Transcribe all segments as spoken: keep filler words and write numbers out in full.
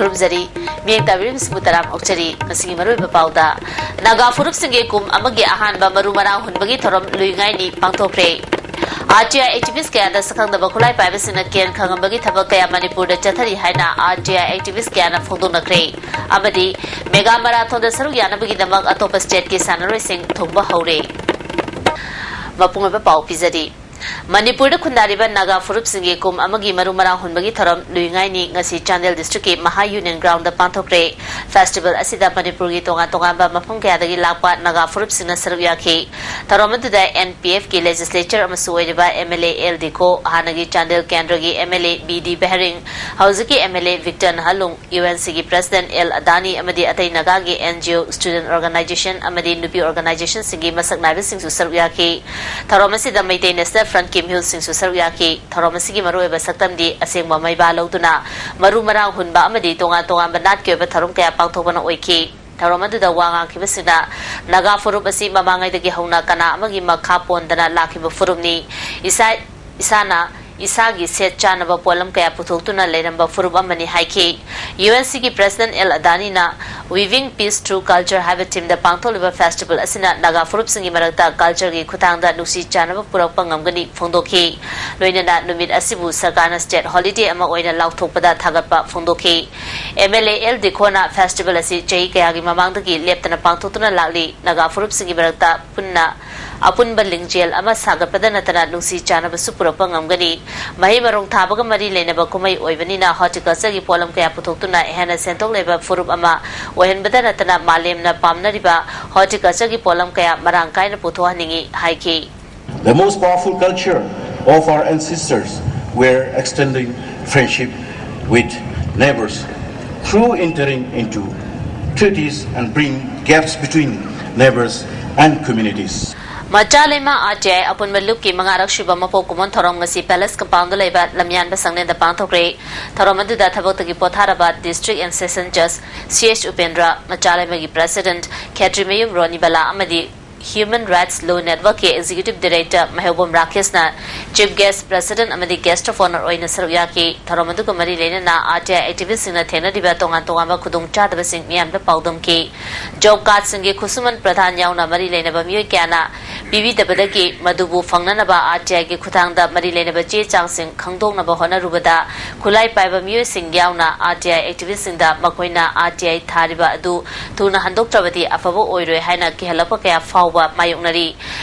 ꯈꯨꯔꯨꯝꯖꯔꯤ꯫ ꯃꯤꯠꯌꯦꯡ ꯇꯥꯕꯤꯔꯤꯕꯁꯤꯡꯕꯨ ꯇꯔꯥꯝ ꯑꯣꯛꯆꯔꯤ꯫ ꯉꯁꯤꯒꯤ ꯃꯔꯨꯑꯣꯏꯕ ꯄꯥꯎꯗ, ꯅꯥꯒꯥ ꯐꯨꯔꯨꯞꯁꯤꯡꯒꯤ ꯀꯨꯝ ꯑꯃꯒꯤ ꯑꯍꯥꯟꯕ ꯃꯔꯨ ꯃꯔꯥꯡ ꯍꯨꯟꯕꯒꯤ ꯊꯧꯔꯝ ꯂꯨꯏꯉꯥꯏꯅꯤ ꯄꯥꯡꯊꯣꯛꯈ꯭ꯔꯦ꯫ ꯑꯥꯔ ꯇꯤ ꯑꯥꯏ ꯑꯦꯛꯇꯤꯚꯤꯁ꯭ꯠ ꯀꯌꯥꯗ ꯁꯛꯈꯪꯗꯕ ꯈꯨꯠꯂꯥꯏ ꯄꯥꯏꯕꯁꯤꯡꯅ ꯀꯦꯟ ꯈꯪꯍꯟꯕꯒꯤ ꯊꯕꯛ ꯀꯌꯥ ꯃꯅꯤꯄꯨꯔꯗ ꯆꯠꯊꯔꯤ ꯍꯥꯏꯅ ꯑꯥꯔ ꯇꯤ ꯑꯥꯏ ꯑꯦꯛꯇꯤꯚꯤꯁ꯭ꯠ ꯀꯌꯥꯅ ꯐꯣꯡꯗꯣꯛꯅꯈ꯭ꯔꯦ꯫ ꯑꯃꯗꯤ ꯃꯦꯒꯥ ꯃꯔꯥꯊꯣꯟꯗ ꯁꯔꯨꯛ ꯌꯥꯅꯕꯒꯤꯗꯃꯛ ꯑꯇꯣꯞꯄ ꯁ꯭ꯇꯦꯠꯀꯤ ꯁꯥꯟꯅꯔꯣꯏꯁꯤꯡ ꯊꯨꯡꯕ ꯍꯧꯔꯦ꯫ ꯃꯄꯨꯡ ꯑꯣꯏꯕ ꯄꯥꯎ ꯄꯤꯖꯔꯤ꯫ ꯃꯅꯤꯄꯨꯔꯗ ꯈꯨꯟꯗꯥꯔꯤꯕ ꯅꯥꯒꯥ ꯐꯨꯔꯨꯞꯁꯤꯡꯒꯤ ꯀꯨꯝ ꯑꯃꯒꯤ ꯃꯔꯨ ꯃꯔꯥꯡ ꯍꯨꯟꯕꯒꯤ ꯊꯧꯔꯝ ꯂꯨꯏꯉꯥꯏꯅꯤ ꯉꯁꯤ ꯆꯥꯟꯗꯦꯜ ꯗꯤꯁꯇ꯭ꯔꯤꯛꯀꯤ ꯃꯍꯥ ꯌꯨꯅꯤꯌꯟ ꯒ꯭ꯔꯥꯎꯟꯗ ꯄꯥꯡꯊꯣꯛꯈ꯭ꯔꯦ꯫ ꯐꯦꯁꯇꯤꯚꯦꯜ ꯑꯁꯤꯗ ꯃꯅꯤꯄꯨꯔꯒꯤ ꯇꯣꯉꯥꯟ ꯇꯣꯉꯥꯟꯕ ꯃꯐꯝ ꯀꯌꯥꯗꯒꯤ ꯂꯥꯛꯄ ꯅꯥꯒꯥ ꯐꯨꯔꯨꯞꯁꯤꯡꯅ ꯁꯔꯨꯛ ꯌꯥꯈꯤ꯫ ꯊꯧꯔꯝ ꯑꯗꯨꯗ ꯑꯦꯟ ꯄꯤ ꯑꯦꯐꯀꯤ ꯂꯦꯖꯤꯁꯂꯦꯆꯔ ꯑꯃꯁꯨ ꯑꯣꯏꯔꯤꯕ M L A L Dikho, ꯍꯥꯟꯅꯒꯤ ꯆꯥꯟꯗꯦꯜ ꯀꯦꯟꯗ꯭ꯔꯒꯤ M L A B D Behring, ꯍꯧꯖꯤꯛꯀꯤ ꯑꯦꯝ ꯑꯦꯜ ꯑꯦ ꯚꯤꯛꯇꯔ ꯅꯍꯥꯂꯨꯡ, ꯌꯨ ꯑꯦꯟ ꯁꯤꯒꯤ ꯄ꯭ꯔꯦꯁꯤꯗꯦꯟꯠ ꯑꯦꯜ ꯑꯗꯥꯅꯤ ꯑꯃꯗꯤ ꯑꯇꯩ ꯅꯥꯒꯥꯒꯤ N G O, student organisation ꯑꯃꯗꯤ ꯅꯨꯄꯤ ꯑꯣꯔꯒꯅꯥꯏꯖꯦꯁꯟꯁꯤꯡꯒꯤ ꯃꯁꯛ ꯅꯥꯏꯕꯁꯤꯡꯁꯨ ꯁꯔꯨꯛ ꯌꯥꯈꯤ꯫ ꯊꯧꯔꯝ ꯑꯁꯤꯗ ꯃꯩꯇꯩ ꯅꯦꯁꯅꯦꯜ ꯐ꯭ꯔꯟꯠꯀꯤ ꯃꯤꯍꯨꯠꯁꯤꯡꯁꯨ ꯁꯔꯨꯛ ꯌꯥꯈꯤ꯫ ꯊꯧꯔꯝ ꯑꯁꯤꯒꯤ ꯃꯔꯨꯑꯣꯏꯕ ꯁꯛꯇꯝꯗꯤ ꯑꯁꯦꯡꯕ ꯃꯩꯕꯥ ꯂꯧꯗꯨꯅ ꯃꯔꯨ ꯃꯔꯥꯡ ꯍꯨꯟꯕ ꯑꯃꯗꯤ ꯇꯣꯉꯥꯟ ꯇꯣꯉꯥꯟꯕ ꯅꯥꯠꯀꯤ ꯑꯣꯏꯕ ꯊꯧꯔꯝ ꯀꯌꯥ ꯄꯥꯡꯊꯣꯛꯄꯅ ꯑꯣꯏꯈꯤ꯫ ꯊꯧꯔꯝ ꯑꯗꯨꯗ ꯋꯥ ꯉꯥꯡꯈꯤꯕꯁꯤꯡꯅ ꯅꯥꯒꯥ ꯐꯨꯔꯨꯞ ꯑꯁꯤ ꯃꯃꯥꯡꯉꯩꯗꯒꯤ ꯍꯧꯅ ꯀꯅꯥ ꯑꯃꯒꯤ ꯃꯈꯥ ꯄꯣꯟꯗꯅ ꯂꯥꯛꯈꯤꯕ ꯐꯨꯔꯨꯞꯅꯤ꯫ ꯏꯁꯥ, ꯏꯁꯥꯅ ꯏꯁꯥꯒꯤ ꯁꯦꯠ ꯆꯥꯅꯕ ꯄꯣꯠꯂꯝ ꯀꯌꯥ ꯄꯨꯊꯣꯛꯇꯨꯅ ꯂꯩꯔꯝꯕ ꯐꯨꯔꯨꯞ ꯑꯃꯅꯤ ꯍꯥꯏꯈꯤ꯫ ꯌꯨ ꯑꯦꯟ ꯁꯤꯒꯤ ꯄ꯭ꯔꯦꯁꯤꯗꯦꯟꯠ ꯑꯦꯜ ꯑꯗꯥꯅꯤꯅ Weaving Peace Through Culture ꯍꯥꯏꯕ ꯊꯤꯝꯗ ꯄꯥꯡꯊꯣꯛꯂꯤꯕ ꯐꯦꯁꯇꯤꯚꯦꯜ ꯑꯁꯤꯅ ꯅꯥꯒꯥ ꯐꯨꯔꯨꯞꯁꯤꯡꯒꯤ ꯃꯔꯛꯇ ꯀꯜꯆꯔꯒꯤ ꯈꯨꯠꯊꯥꯡꯗ ꯅꯨꯡꯁꯤ ꯆꯥꯟꯅꯕ ꯄꯨꯔꯛꯄ ꯉꯝꯒꯅꯤ ꯐꯣꯡꯗꯣꯛꯈꯤ꯫ ꯂꯣꯏꯅꯅ ꯅꯨꯃꯤꯠ ꯑꯁꯤꯕꯨ ꯁꯔꯀꯥꯔꯅ ꯁ꯭ꯇꯦꯠ ꯍꯣꯂꯤꯗꯦ ꯑꯃ ꯑꯣꯏꯅ ꯂꯥꯎꯊꯣꯛꯄꯗ ꯊꯥꯒꯠꯄ ꯐꯣꯡꯗꯣꯛꯈꯤ꯫ ꯑꯦꯝ ꯑꯦꯜ ꯑꯦ ꯑꯦꯜ ꯗꯤꯈꯣꯅ ꯐꯦꯁꯇꯤꯚꯦꯜ ꯑꯁꯤ ꯆꯍꯤ ꯀꯌꯥꯒꯤ ꯃꯃꯥꯡꯗꯒꯤ ꯂꯦꯞꯇꯅ ꯄꯥꯡꯊꯣꯛꯇꯨꯅ ꯂꯥꯛꯂꯤ꯫ ꯅꯥꯒꯥ ꯐꯨꯔꯨꯞꯁꯤꯡꯒꯤ ꯃꯔꯛꯇ ꯄꯨꯟꯅ ꯑꯄꯨꯟꯕ ꯂꯤꯡꯖꯦꯜ ꯑꯃ ꯁꯥꯒꯠꯄꯗ ꯅꯠꯇꯅ ꯅꯨꯡꯁꯤ ꯆꯥꯟꯅꯕꯁꯨ ꯄꯨꯔꯛꯄ ꯉꯝꯒꯅꯤ꯫ ꯃꯍꯩ ꯃꯔꯣꯡ ꯊꯥꯕꯒ ꯃꯔꯤ ꯂꯩꯅꯕ ꯀꯨꯝꯍꯩ ꯑꯣꯏꯕꯅꯤꯅ ꯍꯣꯔꯇꯤꯀꯜꯆꯔꯒꯤ ꯄꯣꯠꯂꯝ ꯀꯌꯥ ꯄꯨꯊꯣꯛꯇꯨꯅ ꯍꯦꯟꯅ ꯁꯦꯟꯊꯣꯛ ꯂꯩꯕ ꯐꯨꯔꯨꯞ ꯑꯃ ꯑꯣꯏꯍꯟꯕꯗ ꯅꯠꯇꯅ ꯃꯥꯂꯦꯝꯅ ꯄꯥꯝꯅꯔꯤꯕ ꯍꯣꯔꯇꯤꯀꯜꯆꯔꯒꯤ ꯄꯣꯠꯂꯝ ꯀꯌꯥ ꯃꯔꯥꯡ ꯀꯥꯏꯅ ꯄꯨꯊꯣꯛꯍꯟꯅꯤꯡꯏ ꯍꯥꯏꯈꯤ꯫ The most powerful culture of our ancestors were extending friendship with neighbors through entering into treaties and bring gaps between neighbors and communities. ꯃꯆꯥ ꯂꯩꯃ ꯑꯥꯔ ꯇꯤ ꯑꯥꯏ ꯑꯄꯨꯟꯕ ꯂꯨꯞꯀꯤ ꯃꯉꯥꯔꯛ ꯁꯨꯕ ꯃꯄꯣꯛ ꯀꯨꯝꯑꯣꯟ ꯊꯧꯔꯝ ꯉꯁꯤ ꯄꯦꯂꯦꯁ ꯀꯝꯄꯥꯎꯟꯗ ꯂꯩꯕ ꯂꯝꯌꯥꯟꯕ ꯁꯪꯂꯦꯟꯗ ꯄꯥꯡꯊꯣꯛꯈ꯭ꯔꯦ꯫ ꯊꯧꯔꯝ ꯑꯗꯨꯗ ꯊꯕꯛꯇꯒꯤ ꯄꯣꯊꯥꯔꯕ district and session ꯖꯖ C S Upendra, ꯃꯆꯥ ꯂꯩꯃꯒꯤ ꯄ꯭ꯔꯦꯁꯤꯗꯦꯟꯠ ꯈꯦꯇ꯭ꯔꯤꯃꯌꯨꯝ ꯔꯣꯅꯤꯕꯂꯥ ꯑꯃꯗꯤ Human Rights Law Network ꯀꯤ Executive Director ꯃꯍꯦꯕꯣꯝ ꯔꯥꯀꯦꯁꯅ Chief Guest, President ꯑꯃꯗꯤ Guest of Honour ꯑꯣꯏꯅ ꯁꯔꯨꯛ ꯌꯥꯈꯤ꯫ ꯊꯧꯔꯝ ꯑꯗꯨꯒ ꯃꯔꯤ ꯂꯩꯅꯅ R T I activist ꯁꯤꯡꯅ ꯊꯦꯡꯅꯔꯤꯕ ꯇꯣꯉꯥꯟ ꯇꯣꯉꯥꯟꯕ ꯈꯨꯗꯣꯡꯆꯥꯗꯕꯁꯤꯡ ꯃꯤꯌꯥꯝꯗ ꯄꯥꯎꯗꯝꯈꯤ꯫ Job card ꯁꯤꯡꯒꯤ ꯈꯨꯠꯁꯨꯃꯟ ꯄ꯭ꯔꯗꯥꯟ ꯌꯥꯎꯅ ꯃꯔꯤ ꯂꯩꯅꯕ ꯃꯤꯑꯣꯏ ꯀꯌꯥꯅ ꯄꯤꯕꯤꯗꯕꯗꯒꯤ ꯃꯗꯨꯕꯨ ꯐꯪꯅꯅꯕ R T I ꯒꯤ ꯈꯨꯠꯊꯥꯡꯗ ꯃꯔꯤ ꯂꯩꯅꯕ ꯆꯦ ꯆꯥꯡꯁꯤꯡ ꯈꯪꯗꯣꯛꯅꯕ ꯍꯣꯠꯅꯔꯨꯕꯗ ꯈꯨꯠꯂꯥꯏ ꯄꯥꯏꯕ ꯃꯤꯑꯣꯏꯁꯤꯡ ꯌꯥꯎꯅ R T I activist ꯁꯤꯡꯗ ꯃꯈꯣꯏꯅ R T I ꯊꯥꯔꯤꯕ ꯑꯗꯨ ꯊꯨꯅ ꯍꯟꯗꯣꯛꯇ꯭ꯔꯕꯗꯤ ꯑꯐꯕ ꯑꯣꯏꯔꯣꯏ ꯍꯥꯏꯅ ꯀꯤꯍꯜꯂꯛꯄ ꯀꯌꯥ ꯐꯥꯎꯕ ꯃꯥꯌꯣꯛꯅꯔꯤ꯫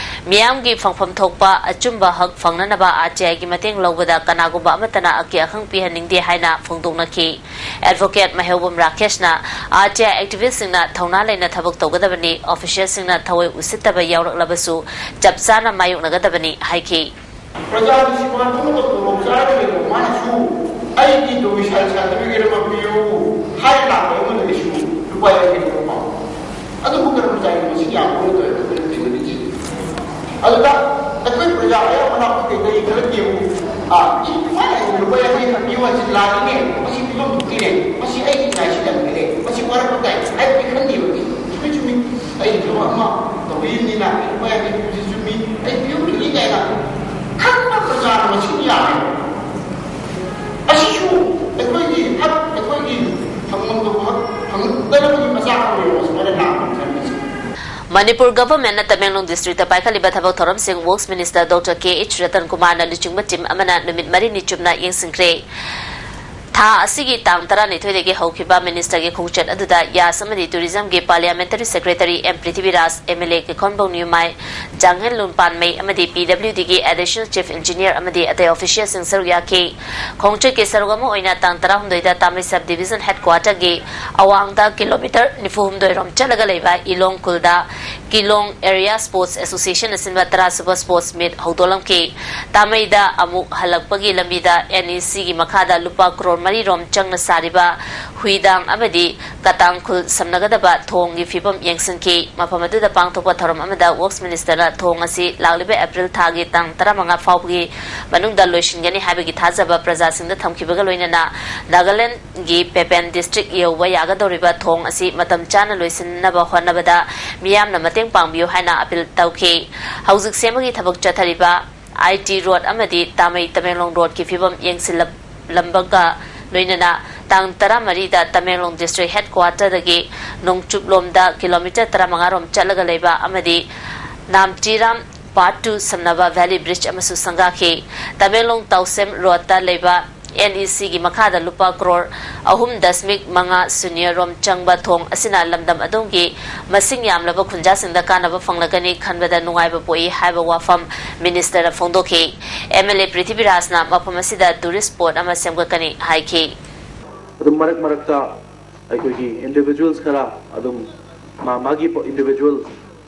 ꯃꯤꯌꯥꯝꯒꯤ ꯐꯪꯐꯝ ꯊꯣꯛꯄ ꯑꯆꯨꯝꯕ ꯍꯛ ꯐꯪꯅꯅꯕ R T I ꯒꯤ ꯃꯇꯦꯡ ꯂꯧꯕꯗ ꯀꯅꯥꯒꯨꯝꯕ ꯑꯃꯠꯇꯅ ꯑꯀꯤ ꯑꯈꯪ ꯄꯤꯍꯟꯅꯤꯡꯗꯦ ꯍꯥꯏꯅ ꯐꯣꯡꯗꯣꯛꯅꯈꯤ꯫ Advocate ꯃꯍꯦꯕꯣꯝ ꯔꯥꯀꯦꯁꯅ R T I activist ꯁꯤꯡꯅ ꯊꯧꯅꯥ ꯂꯩꯅ ꯊꯕꯛ ꯇꯧꯒꯗꯕꯅꯤ, official ꯁꯤꯡꯅ ꯊꯑꯣꯏ ꯎꯁꯤꯠꯇꯕ ꯌꯥꯎꯔꯛꯂꯕꯁꯨ ꯆꯞ ꯆꯥꯅ ꯃꯥꯌꯣꯛꯅꯒꯗꯕꯅꯤ ꯍꯥꯏꯈꯤ꯫ ꯄ꯭ꯔꯖꯥꯒꯤ ꯁꯦꯕꯥ ꯄꯨꯝꯅꯃꯛ ꯇꯣꯂꯣꯞ ꯆꯥꯔꯒ ꯂꯩꯕ ꯃꯥꯅꯁꯨ ꯑꯩꯒꯤ domicile certificate ꯑꯃ ꯄꯤꯌꯨ ꯍꯥꯏꯅ ꯂꯥꯛꯄ ꯑꯩꯉꯣꯟꯗꯒꯤꯁꯨ ꯂꯨꯄꯥ ꯌꯥꯡꯈꯩ ꯂꯧꯕ꯫ ꯑꯗꯨꯕꯨ ꯀꯔꯃꯆꯥꯔꯤ ꯃꯁꯤꯡ ꯌꯥꯝꯕ ꯅꯠꯇ꯭ꯔꯒ ꯑꯩꯈꯣꯏꯅ ꯊꯤꯕꯅꯤ꯫ ꯑꯗꯨꯗ ꯑꯩꯈꯣꯏ ꯄ꯭ꯔꯖꯥ ꯑꯌꯥꯝꯕꯅ ꯑꯩꯈꯣꯏ ꯀꯩꯀꯩ ꯈꯔ ꯌꯦꯡꯉꯨ꯫ ꯑꯥ, ꯏ ꯐꯥꯏ ꯍꯥꯏꯅ ꯂꯨꯄꯥ ꯌꯥꯡꯈꯩ ꯈꯛ ꯄꯤꯌꯨ ꯍꯥꯏꯁꯤ ꯂꯥꯜꯂꯤꯅꯦ, ꯃꯁꯤ ꯄꯤꯐꯝ ꯊꯣꯛꯇꯦꯅꯦ, ꯃꯁꯤ ꯑꯩꯒꯤ ꯉꯥꯏꯁꯤꯜꯂꯝꯒꯅꯤ, ꯃꯁꯤ ꯋꯥꯔꯛꯄ ꯇꯥꯏ ꯍꯥꯏꯕꯗꯤ ꯈꯟꯗꯦꯕ꯫ ꯆꯨꯝꯃꯤ, ꯆꯨꯝꯃꯤ, ꯑꯩꯒꯤ ꯊꯕꯛ ꯑꯃ ꯇꯧꯕꯤꯔꯤꯕꯅꯤꯅ ꯂꯨꯄꯥ ꯌꯥꯡꯈꯩ ꯄꯤꯕꯁꯤ ꯆꯨꯝꯃꯤ, ꯑꯩ ꯄꯤꯐꯝ ꯊꯣꯛꯏ ꯀꯥꯏꯅ ꯈꯪꯕ ꯄ꯭ꯔꯖꯥꯅ ꯃꯁꯤꯡ ꯌꯥꯝꯃꯦ꯫ ꯑꯁꯤꯁꯨ ꯑꯩꯈꯣꯏꯒꯤ ꯍꯛ, ꯑꯩꯈꯣꯏꯒꯤ ꯐꯪꯐꯝ ꯊꯣꯛꯄ ꯍꯛ ꯐꯪꯗꯅꯕꯒꯤ ꯃꯆꯥꯛ ꯑꯃ ꯑꯣꯏꯔꯤꯕ ꯁꯨꯃꯥꯏꯅ ꯂꯥꯛꯄꯅꯤ ꯈꯟꯕꯁꯦ꯫ ꯃꯅꯤꯄꯨꯔ government ꯅ ꯇꯃꯦꯡꯂꯣꯡ district ꯇ ꯄꯥꯏꯈꯠꯂꯤꯕ ꯊꯕꯛ ꯊꯧꯔꯝꯁꯤꯡ Works Minister Doctor K H Ratan ꯀꯨꯃꯥꯔꯅ ꯂꯨꯆꯤꯡꯕ team ꯑꯃꯅ ꯅꯨꯃꯤꯠ ꯃꯔꯤꯅꯤ ꯆꯨꯞꯅ ꯌꯦꯡꯁꯤꯟꯈ꯭ꯔꯦ꯫ ꯊꯥ ꯑꯁꯤꯒꯤ ꯇꯥꯡ ꯇꯔꯥꯅꯤꯊꯣꯏꯗꯒꯤ ꯍꯧꯈꯤꯕ minister ꯒꯤ ꯈꯣꯡꯆꯠ ꯑꯗꯨꯗ ꯌꯥꯁ ꯑꯃꯗꯤ tourism ꯒꯤ parliamentary secretary M Prithviraj, M L A Kikhonbou Newmai, ꯖꯥꯡꯍꯦꯟ ꯂꯨꯟꯄꯥꯟꯃꯩ ꯑꯃꯗꯤ P W D ꯒꯤ additional chief engineer ꯑꯃꯗꯤ ꯑꯇꯩ official ꯁꯤꯡ ꯁꯔꯨꯛ ꯌꯥꯈꯤ꯫ ꯈꯣꯡꯆꯠꯀꯤ ꯁꯔꯨꯛ ꯑꯃ ꯑꯣꯏꯅ ꯇꯥꯡ ꯇꯔꯥꯍꯨꯝꯗꯣꯏꯗ ꯇꯥꯃꯩ sub division headquarter ꯒꯤ ꯑꯋꯥꯡꯗ kilometre ꯅꯤꯐꯨ ꯍꯨꯝꯗꯣꯏ ꯔꯣꯝ ꯆꯠꯂꯒ ꯂꯩꯕ ꯏꯂꯣꯡ ꯈꯨꯜꯗ ꯀꯤꯂꯣꯡ Area Sports Association ꯅ ꯁꯤꯟꯕ ꯇꯔꯥ ꯁꯨꯕ sports meet ꯍꯧꯗꯣꯛꯂꯝꯈꯤ꯫ ꯇꯥꯃꯩꯗ ꯑꯃꯨꯛ ꯍꯜꯂꯛꯄꯒꯤ ꯂꯝꯕꯤꯗ N E C ꯒꯤ ꯃꯈꯥꯗ ꯂꯨꯄꯥ ꯀ꯭ꯔꯣꯔ ꯃꯔꯤ ꯔꯣꯝ ꯆꯪꯅ ꯁꯥꯔꯤꯕ ꯍꯨꯏꯗꯥꯡ ꯑꯃꯗꯤ ꯀꯇꯥꯡ ꯈꯨꯜ ꯁꯝꯅꯒꯗꯕ ꯊꯣꯡꯒꯤ ꯐꯤꯕꯝ ꯌꯦꯡꯁꯤꯟꯈꯤ꯫ ꯃꯐꯝ ꯑꯗꯨꯗ ꯄꯥꯡꯊꯣꯛꯄ ꯊꯧꯔꯝ ꯑꯃꯗ Works Minister ꯅ ꯊꯣꯡ ꯑꯁꯤ ꯂꯥꯛꯂꯤꯕ April ꯊꯥꯒꯤ ꯇꯥꯡ ꯇꯔꯥꯃꯉꯥ ꯐꯥꯎꯕꯒꯤ ꯃꯅꯨꯡꯗ ꯂꯣꯏꯁꯤꯟꯒꯅꯤ ꯍꯥꯏꯕꯒꯤ ꯊꯥꯖꯕ ꯄ꯭ꯔꯖꯥꯁꯤꯡꯗ ꯊꯝꯈꯤꯕꯒ ꯂꯣꯏꯅꯅ ꯅꯥꯒꯥꯂꯦꯟ ꯒꯤ ꯄꯦꯄꯦꯟ district ꯌꯧꯕ ꯌꯥꯒꯗꯧꯔꯤꯕ ꯊꯣꯡ ꯑꯁꯤ ꯃꯇꯝ ꯆꯥꯅ ꯂꯣꯏꯁꯤꯟꯅꯕ ꯍꯣꯠꯅꯕꯗ ꯃꯤꯌꯥꯝꯅ ꯃꯇꯦꯡ ꯃꯇꯦꯡ ꯄꯥꯡꯕꯤꯌꯨ ꯍꯥꯏꯅ ꯑꯥꯄꯤꯜ ꯇꯧꯈꯤ꯫ ꯍꯧꯖꯤꯛ ꯁꯦꯝꯕꯒꯤ ꯊꯕꯛ ꯆꯠꯊꯔꯤꯕ ꯑꯥꯏ ꯇꯤ ꯔꯣꯗ ꯑꯃꯗꯤ ꯇꯥꯃꯩ ꯇꯃꯦꯡꯂꯣꯡ ꯔꯣꯗꯀꯤ ꯐꯤꯕꯝ ꯌꯦꯡꯁꯤꯜꯂꯝꯕꯒ ꯂꯣꯏꯅꯅ ꯇꯥꯡ ꯇꯔꯥꯃꯔꯤꯗ ꯇꯃꯦꯡꯂꯣꯡ ꯗꯤꯁꯇ꯭ꯔꯤꯛ ꯍꯦꯗꯀ꯭ꯋꯥꯇꯔꯗꯒꯤ ꯅꯣꯡꯆꯨꯞꯂꯣꯝꯗ ꯀꯤꯂꯣꯃꯤꯇꯔ ꯇꯔꯥꯃꯉꯥ ꯔꯣꯝ ꯆꯠꯂꯒ ꯂꯩꯕ ꯑꯃꯗꯤ ꯅꯥꯝꯆꯤꯔꯥꯝ ꯄꯥꯔꯠ ꯇꯨ ꯁꯝꯅꯕ ꯚꯦꯂꯤ ꯕ꯭ꯔꯤꯖ ꯑꯃꯁꯨ ꯁꯪꯒꯥꯈꯤ꯫ ꯇꯃꯦꯡꯂꯣꯡ ꯇꯧꯁꯦꯝ ꯔꯣꯗꯇ ꯂꯩꯕ ꯑꯦꯟ ꯏ ꯁꯤꯒꯤ ꯃꯈꯥꯗ ꯂꯨꯄꯥ ꯀ꯭ꯔꯣꯔ ꯑꯍꯨꯝ ꯗꯁꯃꯤꯛ ꯃꯉꯥ ꯁꯨꯅ꯭ꯌ ꯔꯣꯝ ꯆꯪꯕ ꯊꯣꯡ ꯑꯁꯤꯅ ꯂꯝꯗꯝ ꯑꯗꯣꯝꯒꯤ ꯃꯁꯤꯡ ꯌꯥꯝꯂꯕ ꯈꯨꯟꯖꯥꯁꯤꯡꯗ ꯀꯥꯟꯅꯕ ꯐꯪꯂꯒꯅꯤ ꯈꯟꯕꯗ ꯅꯨꯡꯉꯥꯏꯕ ꯄꯣꯛꯏ ꯍꯥꯏꯕ ꯋꯥꯐꯝ ꯃꯤꯅꯤꯁꯇꯔꯅ ꯐꯣꯡꯗꯣꯛꯈꯤ꯫ ꯑꯦꯝ ꯑꯦꯜ ꯑꯦ ꯄ꯭ꯔꯤꯊꯤꯕꯤꯔꯥꯖꯅ ꯃꯐꯝ ꯑꯁꯤꯗ ꯇꯨꯔꯤꯁ ꯁ꯭ꯄꯣꯠ ꯑꯃ ꯁꯦꯝꯒꯠꯀꯅꯤ ꯍꯥꯏꯈꯤ꯫ ꯑꯗꯨꯝ ꯃꯔꯛ ꯃꯔꯛꯇ ꯑꯩꯈꯣꯏꯒꯤ ꯏꯟꯗꯤꯚꯤꯖꯨꯋꯦꯜꯁ ꯈꯔ ꯑꯗꯨꯝ ꯃꯥ ꯃꯥꯒꯤ ꯏꯟꯗꯤꯚꯤꯖꯨꯋꯦꯜ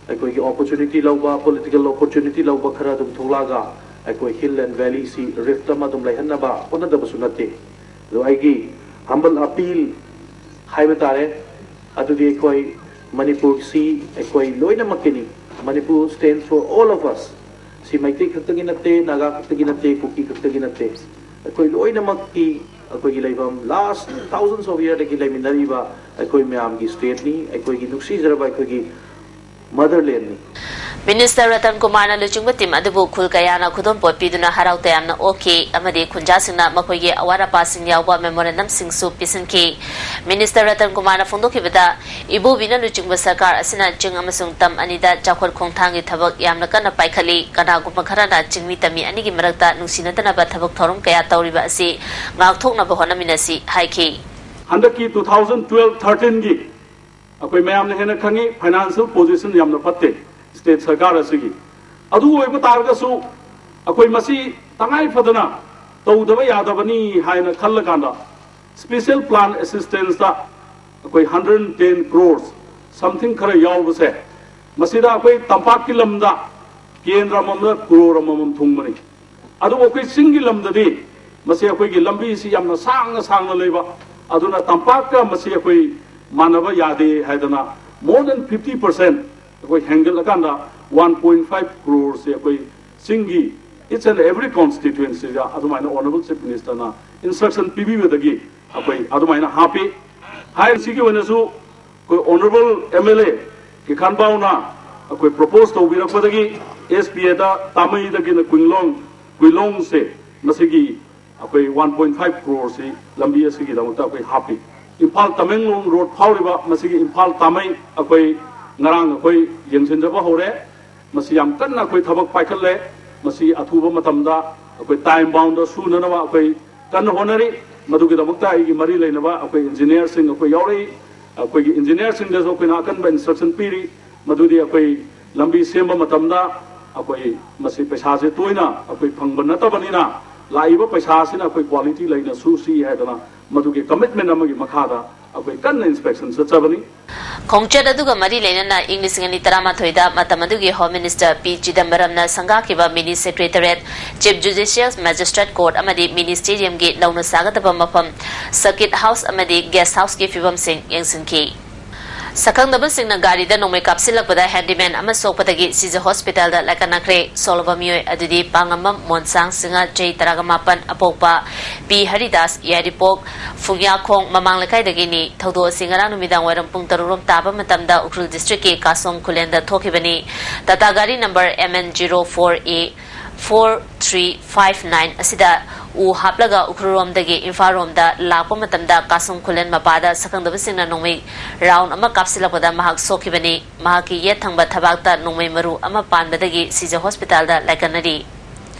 ꯑꯩꯈꯣꯏꯒꯤ ꯑꯣꯄꯣꯔꯆꯨꯅꯤꯇꯤ ꯂꯧꯕ, ꯄꯣꯂꯤꯇꯤꯀꯦꯜ ꯑꯣꯄꯣꯔꯆꯨꯅꯤꯇꯤ ꯂꯧꯕ ꯈꯔ ꯑꯗꯨꯝ ꯊꯣꯛꯂꯛꯑꯒ ꯑꯩꯈꯣꯏ ꯍꯤꯜ ꯑꯦꯟ ꯚꯦꯂꯤꯁꯤ ꯔꯤꯐ ꯑꯃ ꯑꯗꯨꯝ ꯂꯩꯍꯟꯅꯕ ꯍꯣꯠꯅꯗꯕꯁꯨ ꯅꯠꯇꯦ꯫ ꯑꯗꯣ ꯑꯩꯒꯤ ꯍꯝꯕꯜ ꯑꯄꯤꯜ ꯍꯥꯏꯕ ꯇꯥꯔꯦ, ꯑꯗꯨꯗꯤ ꯑꯩꯈꯣꯏ ꯃꯅꯤꯄꯨꯔꯁꯤ ꯑꯩꯈꯣꯏ ꯂꯣꯏꯅꯃꯛꯀꯤꯅꯤ꯫ Manipur stands for all of us. ꯁꯤ ꯃꯩꯇꯩ ꯈꯛꯇꯒꯤ ꯅꯠꯇꯦ, ꯅꯥꯒꯥ ꯈꯛꯇꯒꯤ ꯅꯠꯇꯦ, ꯀꯨꯀꯤ ꯈꯛꯇꯒꯤ ꯅꯠꯇꯦ꯫ ꯑꯩꯈꯣꯏ ꯂꯣꯏꯅꯃꯛꯀꯤ ꯑꯩꯈꯣꯏꯒꯤ ꯂꯩꯐꯝ, last thousands of yearꯗꯒꯤ ꯂꯩꯃꯤꯟꯅꯔꯤꯕ ꯑꯩꯈꯣꯏ ꯃꯌꯥꯝꯒꯤ ꯁ꯭ꯇꯦꯠꯅꯤ, ꯑꯩꯈꯣꯏꯒꯤ ꯅꯨꯡꯁꯤꯖꯔꯕ ꯑꯩꯈꯣꯏꯒꯤ ꯃꯗꯔꯂꯦꯟꯅꯤ꯫ ꯃꯤꯅꯤꯁꯇꯔ ꯔꯇꯟ ꯀꯨꯃꯥꯔꯅ ꯂꯨꯆꯤꯡꯕ ꯇꯤꯝ ꯑꯗꯨꯕꯨ ꯈꯨꯜ ꯀꯌꯥꯅ ꯈꯨꯗꯣꯜꯄꯣꯠ ꯄꯤꯗꯨꯅ ꯍꯔꯥꯎ ꯇꯌꯥꯝꯅ ꯑꯣꯛꯈꯤ ꯑꯃꯗꯤ ꯈꯨꯟꯖꯥꯁꯤꯡꯅ ꯃꯈꯣꯏꯒꯤ ꯑꯋꯥꯠ ꯑꯄꯥꯁꯤꯡ ꯌꯥꯎꯕ ꯃꯦꯃꯣꯔꯦꯟꯗꯝꯁꯤꯡꯁꯨ ꯄꯤꯁꯤꯟꯈꯤ꯫ ꯃꯤꯅꯤꯁꯇꯔ ꯔꯇꯟ ꯀꯨꯃꯥꯔꯅ ꯐꯣꯡꯗꯣꯛꯈꯤꯕꯗ, ꯏꯕꯣꯕꯤꯅ ꯂꯨꯆꯤꯡꯕ ꯁꯔꯀꯥꯔ ꯑꯁꯤꯅ ꯆꯤꯡ ꯑꯃꯁꯨꯡ ꯇꯝ ꯑꯅꯤꯗ ꯆꯥꯎꯈꯠ ꯈꯣꯡꯊꯥꯡꯒꯤ ꯊꯕꯛ ꯌꯥꯝꯅ ꯀꯟꯅ ꯄꯥꯏꯈꯠꯂꯤ꯫ ꯀꯅꯥꯒꯨꯝꯕ ꯈꯔꯅ ꯆꯤꯡꯃꯤ ꯇꯝꯃꯤ ꯑꯅꯤꯒꯤ ꯃꯔꯛꯇ ꯅꯨꯡꯁꯤꯅꯗꯅꯕ ꯊꯕꯛ ꯊꯧꯔꯝ ꯀꯌꯥ ꯇꯧꯔꯤꯕ ꯑꯁꯤ ꯉꯥꯛꯊꯣꯛꯅꯕ ꯍꯣꯠꯅꯃꯤꯟꯅꯁꯤ ꯍꯥꯏꯈꯤ꯫ ꯍꯟꯗꯛꯀꯤ two thousand twelve thirteenꯒꯤ ꯑꯩꯈꯣꯏ ꯃꯌꯥꯝꯅ ꯍꯦꯟꯅ ꯈꯪꯉꯤ, ꯐꯥꯏꯅꯥꯟꯁꯤꯌꯦꯜ ꯄꯣꯖꯤꯁꯟ ꯌꯥꯝꯅ ꯐꯠꯇꯦ ꯁ꯭ꯇꯦꯠ ꯁꯔꯀꯥꯔ ꯑꯁꯤꯒꯤ꯫ ꯑꯗꯨ ꯑꯣꯏꯕ ꯇꯥꯔꯒꯁꯨ ꯑꯩꯈꯣꯏ ꯃꯁꯤ ꯇꯉꯥꯏ ꯐꯗꯅ ꯇꯧꯗꯕ ꯌꯥꯗꯕꯅꯤ ꯍꯥꯏꯅ ꯈꯜꯂꯀꯥꯟꯗ, ꯁ꯭ꯄꯦꯁꯦꯜ ꯄ꯭ꯂꯥꯟ ꯑꯦꯁꯤꯁꯇꯦꯟꯁꯇ ꯑꯩꯈꯣꯏ hundred ten crores something ꯈꯔ ꯌꯥꯎꯕꯁꯦ, ꯃꯁꯤꯗ ꯑꯩꯈꯣꯏ ꯇꯝꯄꯥꯛꯀꯤ ꯂꯝꯗ ꯀꯦꯟꯗ꯭ꯔ ꯑꯃꯃꯝꯗ ꯀ꯭ꯔꯣꯔ ꯑꯃꯃꯝ ꯊꯨꯡꯕꯅꯤ꯫ ꯑꯗꯨꯕꯨ ꯑꯩꯈꯣꯏ ꯆꯤꯡꯒꯤ ꯂꯝꯗꯗꯤ ꯃꯁꯤ ꯑꯩꯈꯣꯏꯒꯤ ꯂꯝꯕꯤꯁꯤ ꯌꯥꯝꯅ ꯁꯥꯡꯅ ꯁꯥꯡꯅ ꯂꯩꯕ, ꯑꯗꯨꯅ ꯇꯝꯄꯥꯛꯀ ꯃꯁꯤ ꯑꯩꯈꯣꯏ ꯃꯥꯟꯅꯕ ꯌꯥꯗꯦ ꯍꯥꯏꯗꯅ, more than fifty percent ꯑꯩꯈꯣꯏ ꯍꯦꯟꯒꯠꯂꯀꯥꯟꯗ one point five crore ꯁꯦ ꯑꯩꯈꯣꯏ ꯆꯤꯡꯒꯤ each and every constituencyꯗ ꯑꯗꯨꯃꯥꯏꯅ Honourable Chief Ministerꯅ instruction ꯄꯤꯕꯤꯕꯗꯒꯤ ꯑꯩꯈꯣꯏ ꯑꯗꯨꯃꯥꯏꯅ ꯍꯥꯞꯄꯤ꯫ ꯍꯥꯏꯔꯤꯁꯤꯒꯤ ꯑꯣꯏꯅꯁꯨ ꯑꯩꯈꯣꯏ Honourable M L A ꯀꯤꯈꯥꯟꯕꯥꯎꯅ ꯑꯩꯈꯣꯏ ꯄ꯭ꯔꯣꯄꯣꯁ ꯇꯧꯕꯤꯔꯛꯄꯗꯒꯤ ꯑꯦꯁ ꯄꯤ ꯑꯦꯗ ꯇꯥꯃꯩꯗꯒꯤꯅ ꯀꯨꯏꯂꯣꯡ, ꯀꯨꯏꯂꯣꯡꯁꯦ ꯃꯁꯤꯒꯤ ꯑꯩꯈꯣꯏ ꯋꯥꯟ ꯄꯣꯏꯟ ꯐꯥꯏꯚ ꯀ꯭ꯔꯣꯔꯁꯤ ꯂꯝꯕꯤ ꯑꯁꯤꯒꯤꯗꯃꯛꯇ ꯑꯩꯈꯣꯏ ꯍꯥꯞꯄꯤ꯫ ꯏꯝꯐꯥꯜ ꯇꯃꯦꯡꯂꯣꯡ ꯔꯣꯗ ꯐꯥꯎꯔꯤꯕ ꯃꯁꯤꯒꯤ ꯏꯝꯐꯥꯜ ꯇꯥꯃꯩ ꯑꯩꯈꯣꯏ ꯉꯔꯥꯡ ꯑꯩꯈꯣꯏ ꯌꯦꯡꯁꯤꯟꯖꯕ ꯍꯧꯔꯦ꯫ ꯃꯁꯤ ꯌꯥꯝ ꯀꯟꯅ ꯑꯩꯈꯣꯏ ꯊꯕꯛ ꯄꯥꯏꯈꯠꯂꯦ꯫ ꯃꯁꯤ ꯑꯊꯨꯕ ꯃꯇꯝꯗ ꯑꯩꯈꯣꯏ ꯇꯥꯏꯝ ꯕꯥꯎꯟꯗ ꯁꯨꯅꯅꯕ ꯑꯩꯈꯣꯏ ꯀꯟꯅ ꯍꯣꯠꯅꯔꯤ꯫ ꯃꯗꯨꯒꯤꯗꯃꯛꯇ ꯑꯩꯒꯤ ꯃꯔꯤ ꯂꯩꯅꯕ ꯑꯩꯈꯣꯏ ꯏꯟꯖꯤꯅꯤꯌꯔꯁꯤꯡ ꯑꯩꯈꯣꯏ ꯌꯥꯎꯔꯛꯏ꯫ ꯑꯩꯈꯣꯏꯒꯤ ꯏꯟꯖꯤꯅꯤꯌꯔꯁꯤꯡꯗꯁꯨ ꯑꯩꯈꯣꯏꯅ ꯑꯀꯟꯕ ꯏꯟꯁꯇ꯭ꯔꯛꯁꯟ ꯄꯤꯔꯤ꯫ ꯃꯗꯨꯗꯤ ꯑꯩꯈꯣꯏ ꯂꯝꯕꯤ ꯁꯦꯝꯕ ꯃꯇꯝꯗ ꯑꯩꯈꯣꯏ ꯃꯁꯤ ꯄꯩꯁꯥꯁꯦ ꯇꯣꯏꯅ ꯑꯩꯈꯣꯏ ꯐꯪꯕ ꯅꯠꯇꯕꯅꯤꯅ, ꯂꯥꯛꯏꯕ ꯄꯩꯁꯥꯁꯤꯅ ꯑꯩꯈꯣꯏ ꯀ꯭ꯋꯥꯂꯤꯇꯤ ꯂꯩꯅ ꯁꯨꯁꯤ ꯍꯥꯏꯗꯅ ꯃꯗꯨꯒꯤ ꯀꯃꯤꯠꯃꯦꯟ ꯑꯃꯒꯤ ꯃꯈꯥꯗ ꯑꯩꯈꯣꯏ ꯀꯟꯅ ꯏꯟꯁꯄꯦꯛꯁꯟ ꯆꯠꯆꯕꯅꯤ꯫ ꯈꯣꯡꯆꯠ ꯑꯗꯨꯒ ꯃꯔꯤ ꯂꯩꯅꯅ ꯏꯪ ꯂꯤꯁꯤꯡ ꯑꯅꯤ ꯇꯔꯥꯃꯥꯊꯣꯏꯗ ꯃꯇꯝ ꯑꯗꯨꯒꯤ ꯍꯣꯝ ꯃꯤꯅꯤꯁꯇꯔ ꯄꯤ ꯆꯤꯗꯝꯕꯔꯝꯅ ꯁꯪꯒꯥꯈꯤꯕ ꯃꯤꯅꯤ ꯁꯦꯀ꯭ꯔꯦꯇꯔꯦꯠ, ꯆꯤꯐ ꯖꯨꯗꯤꯁꯤꯌꯦꯜ ꯃꯦꯖꯤꯁꯇ꯭ꯔꯦꯠ ꯀꯣꯔꯠ ꯑꯃꯗꯤ ꯃꯤꯅꯤ ꯁ꯭ꯇꯦꯗꯤꯌꯝꯒꯤ ꯂꯧꯅ ꯁꯥꯒꯗꯕ ꯃꯐꯝ, ꯁꯔꯀꯤꯠ ꯍꯥꯎꯁ ꯑꯃꯗꯤ ꯒꯦꯁ ꯍꯥꯎꯁꯀꯤ ꯐꯤꯕꯝꯁꯤꯡ ꯌꯦꯡꯁꯤꯟꯈꯤ꯫ ꯁꯛꯈꯪꯗꯕꯁꯤꯡꯅ ꯒꯥꯔꯤꯗ ꯅꯣꯡꯃꯩ ꯀꯥꯞꯁꯤꯜꯂꯛꯄꯗ ꯍꯦꯟꯗꯤꯃꯦꯟ ꯑꯃ ꯁꯣꯛꯄꯗꯒꯤ ꯁꯤꯖ ꯍꯣꯁꯄꯤꯇꯥꯜꯗ ꯂꯥꯏꯀꯠꯅꯈ꯭ꯔꯦ꯫ ꯁꯣꯛꯂꯕ ꯃꯤꯑꯣꯏ ꯑꯗꯨꯗꯤ ꯄꯥꯉꯝꯕꯝ ꯃꯣꯟꯁꯥꯡ ꯁꯤꯡꯍ, ꯆꯍꯤ ꯇꯔꯥꯒ ꯃꯥꯄꯟ, ꯑꯄꯣꯛꯄ ꯄꯤ ꯍꯔꯤꯗꯥꯁ, ꯌꯥꯏꯔꯤꯄꯣꯛ ꯐꯨꯡꯌꯥꯈꯣꯡ ꯃꯃꯥꯡ ꯂꯩꯀꯥꯏꯗꯒꯤꯅꯤ꯫ ꯊꯧꯗꯣꯛ ꯑꯁꯤ ꯉꯔꯥꯡ ꯅꯨꯃꯤꯗꯥꯡ ꯋꯥꯏꯔꯝ ꯄꯨꯡ ꯇꯔꯨꯛ ꯔꯣꯝ ꯇꯥꯕ ꯃꯇꯝꯗ ꯎꯈ꯭ꯔꯨꯜ ꯗꯤꯁꯇ꯭ꯔꯤꯛꯀꯤ ꯀꯥꯁꯣꯡ ꯈꯨꯂꯦꯟꯗ ꯊꯣꯛꯈꯤꯕꯅꯤ꯫ ꯇꯥꯇꯥ ꯒꯥꯔꯤ number M N zero four A four three five nine ꯑꯁꯤꯗ ꯎ ꯍꯥꯞꯂꯒ ꯎꯈ꯭ꯔꯨꯜꯔꯣꯝꯗꯒꯤ ꯏꯝꯐꯥꯜꯔꯣꯝꯗ ꯂꯥꯛꯄ ꯃꯇꯝꯗ ꯀꯥꯁꯨꯡ ꯈꯨꯂꯦꯟ ꯃꯄꯥꯗ ꯁꯛꯈꯪꯗꯕꯁꯤꯡꯅ ꯅꯣꯡꯃꯩ ꯔꯥꯎꯟ ꯑꯃ ꯀꯥꯞꯁꯤꯜꯂꯛꯄꯗ ꯃꯍꯥꯛ ꯁꯣꯛꯈꯤꯕꯅꯤ꯫ ꯃꯍꯥꯛꯀꯤ ꯌꯦꯠ ꯊꯪꯕ ꯊꯕꯥꯛꯇ ꯅꯣꯡꯃꯩ ꯃꯔꯨ ꯑꯃ ꯄꯥꯟꯕꯗꯒꯤ ꯁꯤꯖ ꯍꯣꯁꯄꯤꯇꯥꯜꯗ ꯂꯥꯏꯀꯠꯅꯔꯤ꯫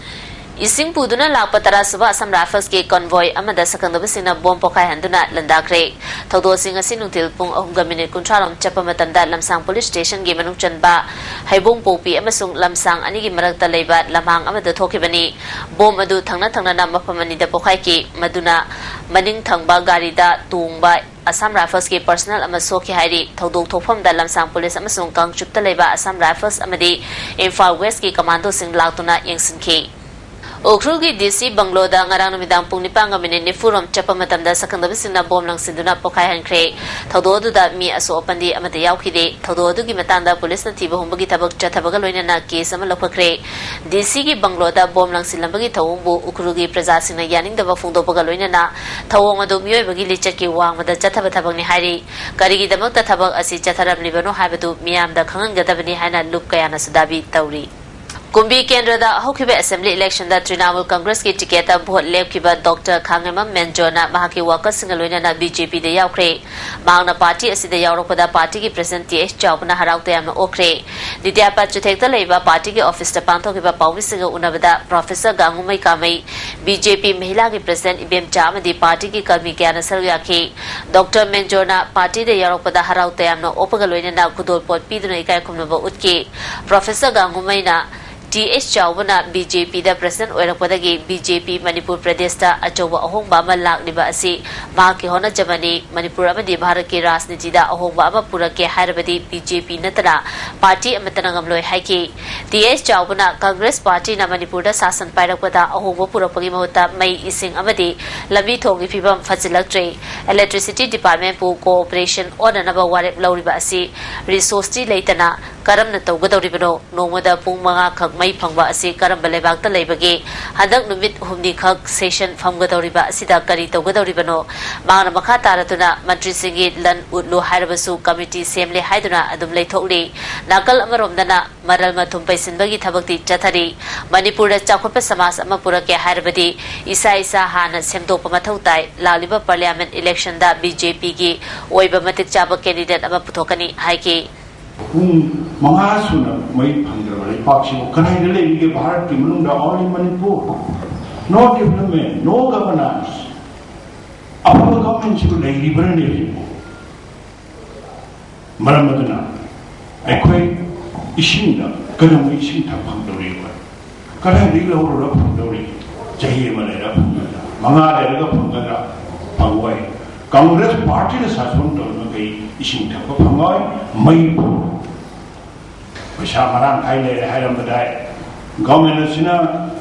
ꯏꯁꯤꯡ ꯄꯨꯗꯨꯅ ꯂꯥꯛꯄ ꯇꯔꯥꯁꯨꯕ ꯑꯁꯥꯝ ꯔꯥꯏꯐꯜꯁꯀꯤ ꯀꯣꯟꯚꯣꯏ ꯑꯃꯗ ꯁꯛꯈꯪꯗꯕꯁꯤꯡꯅ ꯕꯣꯝ ꯄꯣꯈꯥꯏꯍꯟꯗꯨꯅ ꯂꯥꯟꯗꯥꯈ꯭ꯔꯦ꯫ ꯊꯧꯗꯣꯛ ꯑꯁꯤ ꯉꯁꯤ ꯅꯨꯡꯊꯤꯜ ꯄꯨꯡ ꯑꯍꯨꯝꯒ ꯃꯤꯅꯤꯠ ꯀꯨꯟꯊ꯭ꯔꯥ ꯔꯣꯝ ꯆꯠꯄ ꯃꯇꯝꯗ ꯂꯝꯁꯥꯡ ꯄꯨꯂꯤꯁ ꯁ꯭ꯇꯦꯁꯟꯒꯤ ꯃꯅꯨꯡ ꯆꯟꯕ ꯍꯩꯕꯣꯡꯄꯣꯛꯄꯤ ꯑꯃꯁꯨꯡ ꯂꯝꯁꯥꯡ ꯑꯅꯤꯒꯤ ꯃꯔꯛꯇ ꯂꯩꯕ ꯂꯝꯍꯥꯡ ꯑꯃꯗ ꯊꯣꯛꯈꯤꯕꯅꯤ꯫ ꯕꯣꯝ ꯑꯗꯨ ꯊꯪꯅ ꯊꯪꯅꯅ ꯃꯐꯝ ꯑꯅꯤꯗ ꯄꯣꯈꯥꯏꯈꯤ, ꯃꯗꯨꯅ ꯃꯅꯤꯡ ꯊꯪꯕ ꯒꯥꯔꯤꯗ ꯇꯣꯡꯕ ꯑꯁꯥꯝ ꯔꯥꯏꯐꯜꯁꯀꯤ ꯄꯔꯁꯅꯦꯜ ꯑꯃ ꯁꯣꯛꯈꯤ ꯍꯥꯏꯔꯤ꯫ ꯊꯧꯗꯣꯛ ꯊꯣꯛꯐꯝꯗ ꯂꯝꯁꯥꯡ ꯄꯨꯂꯤꯁ ꯑꯃꯁꯨꯡ ꯀꯥꯡꯆꯨꯞꯇ ꯂꯩꯕ ꯑꯁꯥꯝ ꯔꯥꯏꯐꯜꯁ ꯑꯃꯗꯤ ꯏꯝꯐꯥꯜ ꯋꯦꯁꯀꯤ ꯀꯃꯥꯟꯗꯣꯁꯤꯡ ꯂꯥꯛꯇꯨꯅ ꯌꯦꯡꯁꯤꯟꯈꯤ꯫ ꯎꯈ꯭ꯔꯨꯜꯒꯤ ꯗꯤ ꯁꯤ ꯕꯪꯒ꯭ꯂꯣꯗ ꯉꯔꯥꯡ ꯅꯨꯃꯤꯗꯥꯡ ꯄꯨꯡ ꯅꯤꯄꯥꯟꯒ ꯃꯤꯅꯤꯠ ꯅꯤꯐꯨ ꯔꯣꯝ ꯆꯠꯄ ꯃꯇꯝꯗ ꯁꯛꯈꯪꯗꯕꯁꯤꯡꯅ ꯕꯣꯝ ꯂꯪꯁꯤꯟꯗꯨꯅ ꯄꯣꯈꯥꯏꯍꯟꯈ꯭ꯔꯦ꯫ ꯊꯧꯗꯣꯛ ꯑꯗꯨꯗ ꯃꯤ ꯑꯁꯣꯛ ꯑꯄꯟꯗꯤ ꯑꯃꯠꯇ ꯌꯥꯎꯈꯤꯗꯦ꯫ ꯊꯧꯗꯣꯛ ꯑꯗꯨꯒꯤ ꯃꯇꯥꯡꯗ ꯄꯨꯂꯤꯁꯅ ꯊꯤꯕ ꯍꯨꯝꯕꯒꯤ ꯊꯕꯛ ꯆꯠꯊꯕꯒ ꯂꯣꯏꯅꯅ ꯀꯦꯁ ꯑꯃ ꯂꯧꯈꯠꯈ꯭ꯔꯦ꯫ ꯗꯤ ꯁꯤꯒꯤ ꯕꯪꯒ꯭ꯂꯣꯗ ꯕꯣꯝ ꯂꯪꯁꯤꯜꯂꯝꯕꯒꯤ ꯊꯧꯑꯣꯡꯕꯨ ꯎꯈ꯭ꯔꯨꯜꯒꯤ ꯄ꯭ꯔꯖꯥꯁꯤꯡꯅ ꯌꯥꯅꯤꯡꯗꯕ ꯐꯣꯡꯗꯣꯛꯄꯒ ꯂꯣꯏꯅꯅ ꯊꯧꯑꯣꯡ ꯑꯗꯨ ꯃꯤꯑꯣꯏꯕꯒꯤ ꯂꯤꯆꯠꯀꯤ ꯋꯥꯡꯃꯗ ꯆꯠꯊꯕ ꯊꯕꯛꯅꯤ ꯍꯥꯏꯔꯤ꯫ ꯀꯔꯤꯒꯤꯗꯃꯛꯇ ꯊꯕꯛ ꯑꯁꯤ ꯆꯠꯊꯔꯝꯂꯤꯕꯅꯣ ꯍꯥꯏꯕꯗꯨ ꯃꯤꯌꯥꯝꯗ ꯈꯪꯍꯟꯒꯗꯕꯅꯤ ꯍꯥꯏꯅ ꯂꯨꯞ ꯀꯌꯥꯅꯁꯨ ꯗꯥꯕꯤ ꯇꯧꯔꯤ꯫ ꯀꯨꯝꯕꯤ ꯀꯦꯟꯗ꯭ꯔꯗ ꯍꯧꯈꯤꯕ assembly election ꯗ ꯇ꯭ꯔꯤꯅꯥꯃꯨꯜ ꯀꯪꯒ꯭ꯔꯦꯁꯀꯤ ꯇꯤꯀꯦꯠꯇ ꯚꯣꯠ ꯂꯦꯞꯈꯤꯕ ꯗꯣꯛꯇꯔ ꯈꯥꯉꯦꯝꯕꯝ ꯃꯦꯟꯖꯣꯔꯅ ꯃꯍꯥꯛꯀꯤ workers ꯁꯤꯡꯒ ꯂꯣꯏꯅꯅ ꯕꯤ ꯖꯦ ꯄꯤꯗ ꯌꯥꯎꯈ꯭ꯔꯦ꯫ ꯃꯍꯥꯛꯅ ꯄꯥꯔꯇꯤ ꯑꯁꯤꯗ ꯌꯥꯎꯔꯛꯄꯗ ꯄꯥꯔꯇꯤꯒꯤ ꯄ꯭ꯔꯁꯤꯗꯦꯟꯠ ꯇꯤ ꯑꯩꯆ ꯆꯥꯎꯕꯅ ꯍꯔꯥꯎ ꯇꯌꯥꯝꯅ ꯑꯣꯛꯈ꯭ꯔꯦ꯫ ꯗꯤꯗ꯭ꯌꯥꯄꯥꯠ ꯆꯨꯊꯦꯛꯇ ꯂꯩꯕ ꯄꯥꯔꯇꯤꯒꯤ ꯑꯣꯐꯤꯁꯇ ꯄꯥꯡꯊꯣꯛꯈꯤꯕ ꯄꯥꯎꯃꯤꯁꯤꯡꯒ ꯎꯅꯕꯗ ꯄ꯭ꯔꯣꯐꯦꯁꯔ ꯒꯥꯡꯉꯨꯃꯩ ꯀꯥꯃꯩ, ꯕꯤ ꯖꯦ ꯄꯤ ꯃꯍꯤꯂꯥꯒꯤ ꯄ꯭ꯔꯁꯤꯗꯦꯟꯠ ꯏꯕꯦꯝꯆꯥ ꯑꯃꯗꯤ ꯄꯥꯔꯇꯤꯒꯤ ꯀꯔꯃꯤ ꯀꯌꯥꯅ ꯁꯔꯨꯛ ꯌꯥꯈꯤ꯫ ꯗꯣꯛꯇꯔ ꯃꯦꯟꯖꯣꯔꯅ ꯄꯥꯔꯇꯤꯗ ꯌꯥꯎꯔꯛꯄꯗ ꯍꯔꯥꯎ ꯇꯌꯥꯝꯅ ꯑꯣꯛꯄꯒ ꯂꯣꯏꯅꯅ ꯈꯨꯗꯣꯜꯄꯣꯠ ꯄꯤꯗꯨꯅ ꯏꯀꯥꯏ ꯈꯨꯝꯅꯕ ꯎꯠꯈꯤ꯫ ꯄ꯭ꯔꯣꯐꯦꯁꯔ ꯒꯥꯡꯉꯨꯃꯩꯅ ꯇꯤ ꯑꯩꯆ ꯆꯥꯎꯕꯅ ꯕꯤ ꯖꯦ ꯄꯤꯗ ꯄ꯭ꯔꯁꯤꯗꯦꯟꯠ ꯑꯣꯏꯔꯛꯄꯗꯒꯤ ꯕꯤ ꯖꯦ ꯄꯤ ꯃꯅꯤꯄꯨꯔ ꯄ꯭ꯔꯗꯦꯁꯇ ꯑꯆꯧꯕ ꯑꯍꯣꯡꯕ ꯑꯃ ꯂꯥꯛꯂꯤꯕ ꯑꯁꯤ ꯃꯍꯥꯛꯀꯤ ꯍꯣꯠꯅꯖꯃꯅꯤ꯫ ꯃꯅꯤꯄꯨꯔ ꯑꯃꯗꯤ ꯚꯥꯔꯠꯀꯤ ꯔꯥꯖꯅꯤꯇꯤꯗ ꯑꯍꯣꯡꯕ ꯑꯃ ꯄꯨꯔꯛꯀꯦ ꯍꯥꯏꯔꯕꯗꯤ ꯕꯤ ꯖꯦ ꯄꯤ ꯅꯠꯇꯅ ꯄꯥꯔꯇꯤ ꯑꯃꯠꯇꯅ ꯉꯝꯂꯣꯏ ꯍꯥꯏꯈꯤ꯫ ꯇꯤ ꯑꯩꯆ ꯆꯥꯎꯕꯅ ꯀꯪꯒ꯭ꯔꯦꯁ ꯄꯥꯔꯇꯤꯅ ꯃꯅꯤꯄꯨꯔꯗ ꯁꯥꯁꯟ ꯄꯥꯏꯔꯛꯄꯗ ꯑꯍꯣꯡꯕ ꯄꯨꯔꯛꯄꯒꯤ ꯃꯍꯨꯠꯇ ꯃꯩ, ꯏꯁꯤꯡ ꯑꯃꯗꯤ ꯂꯝꯕꯤ ꯊꯣꯡꯒꯤ ꯐꯤꯕꯝ ꯐꯖꯤꯜꯂꯛꯇ꯭ꯔꯦ꯫ Electricity Department ꯄꯨ cooperation ꯑꯣꯟꯅꯅꯕ ꯋꯥꯔꯦꯞ ꯂꯧꯔꯤꯕ ꯑꯁꯤ ꯔꯤꯁꯣꯔꯁꯇꯤ ꯂꯩꯇꯅ ꯀꯔꯝꯅ ꯇꯧꯒꯗꯧꯔꯤꯕꯅꯣ? ꯅꯣꯡꯃꯗ ꯄꯨꯡ ꯃꯉꯥ ꯈꯛ ꯃꯩ ꯐꯪꯕ ꯑꯁꯤ ꯀꯔꯝꯕ ꯂꯩꯕꯥꯛꯇ ꯂꯩꯕꯒꯦ? ꯍꯟꯗꯛ ꯅꯨꯃꯤꯠ ꯍꯨꯝꯅꯤ ꯈꯛ ꯁꯦꯁꯟ ꯐꯝꯒꯗꯧꯔꯤꯕ ꯑꯁꯤꯗ ꯀꯔꯤ ꯇꯧꯒꯗꯧꯔꯤꯕꯅꯣ? ꯃꯍꯥꯛꯅ ꯃꯈꯥ ꯇꯥꯔꯗꯨꯅ ꯃꯟꯇ꯭ꯔꯤꯁꯤꯡꯒꯤ ꯂꯟ ꯎꯠꯂꯨ ꯍꯥꯏꯔꯕꯁꯨ ꯀꯃꯤꯇꯤ ꯁꯦꯝꯂꯦ ꯍꯥꯏꯗꯨꯅ ꯑꯗꯨꯝ ꯂꯩꯊꯣꯛꯂꯤ꯫ ꯅꯥꯀꯜ ꯑꯃꯔꯣꯝꯗꯅ ꯃꯔꯜ ꯃꯊꯨꯝ ꯄꯩꯁꯤꯟꯕꯒꯤ ꯊꯕꯛꯇꯤ ꯆꯠꯊꯔꯤ꯫ ꯃꯅꯤꯄꯨꯔꯗ ꯆꯥꯎꯈꯠꯄ ꯁꯃꯥꯖ ꯑꯃ ꯄꯨꯔꯛꯀꯦ ꯍꯥꯏꯔꯕꯗꯤ ꯏꯁꯥ ꯏꯁꯥ ꯍꯥꯟꯅ ꯁꯦꯝꯗꯣꯛꯄ ꯃꯊꯧ ꯇꯥꯏ꯫ ꯂꯥꯛꯂꯤꯕ parliament election ꯗ ꯕꯤ ꯖꯦ ꯄꯤꯒꯤ ꯑꯣꯏꯕ ꯃꯇꯤꯛ ꯆꯥꯕ candidate ꯑꯃ ꯄꯨꯊꯣꯛꯀꯅꯤ ꯍꯥꯏꯈꯤ꯫ ꯄꯨꯡ ꯃꯉꯥ ꯁꯨꯅ ꯃꯩ ꯐꯪꯗ꯭ꯔꯕ ꯂꯩꯕꯥꯛꯁꯤꯕꯨ ꯀꯗꯥꯏꯗ ꯂꯩꯔꯤꯒꯦ? ꯚꯥꯔꯠꯀꯤ ꯃꯅꯨꯡꯗ only Manipur. No development, no governance. ꯑꯐꯕ government ꯁꯤꯕꯨ ꯂꯩꯔꯤꯕ꯭ꯔꯅꯦ ꯍꯧꯖꯤꯛꯄꯨ? ꯃꯔꯝ ꯑꯗꯨꯅ ꯑꯩꯈꯣꯏ ꯏꯁꯤꯡꯗ ꯀꯩꯗꯧꯉꯩ ꯏꯁꯤꯡ ꯊꯛ ꯐꯪꯗꯧꯔꯤ? ꯑꯩꯈꯣꯏ ꯀꯗꯥꯏꯗꯒꯤ ꯂꯧꯔꯨꯔ ꯐꯪꯗꯧꯔꯤ? ꯆꯍꯤ ꯑꯃ ꯂꯩꯔ ꯐꯪꯒꯗ꯭ꯔꯥ? ꯃꯉꯥ ꯂꯩꯔꯒ ꯐꯪꯒꯗ꯭ꯔꯥ? ꯐꯪꯉꯣꯏ꯫ ꯀꯪꯒ꯭ꯔꯦꯁ ꯄꯥꯔꯇꯤꯅ ꯁꯥꯁꯣꯟ ꯇꯧꯔꯤꯃꯈꯩ ꯏꯁꯤꯡ ꯊꯛꯄ ꯐꯪꯉꯣꯏ, ꯃꯩ ꯐꯪꯉꯣꯏ꯫ ꯄꯩꯁꯥ ꯃꯔꯥꯡ ꯀꯥꯏ ꯂꯩꯔꯦ ꯍꯥꯏꯔꯝꯕꯗꯥꯏ? ꯒꯚꯔꯟꯃꯦꯟꯠ ꯑꯁꯤꯅ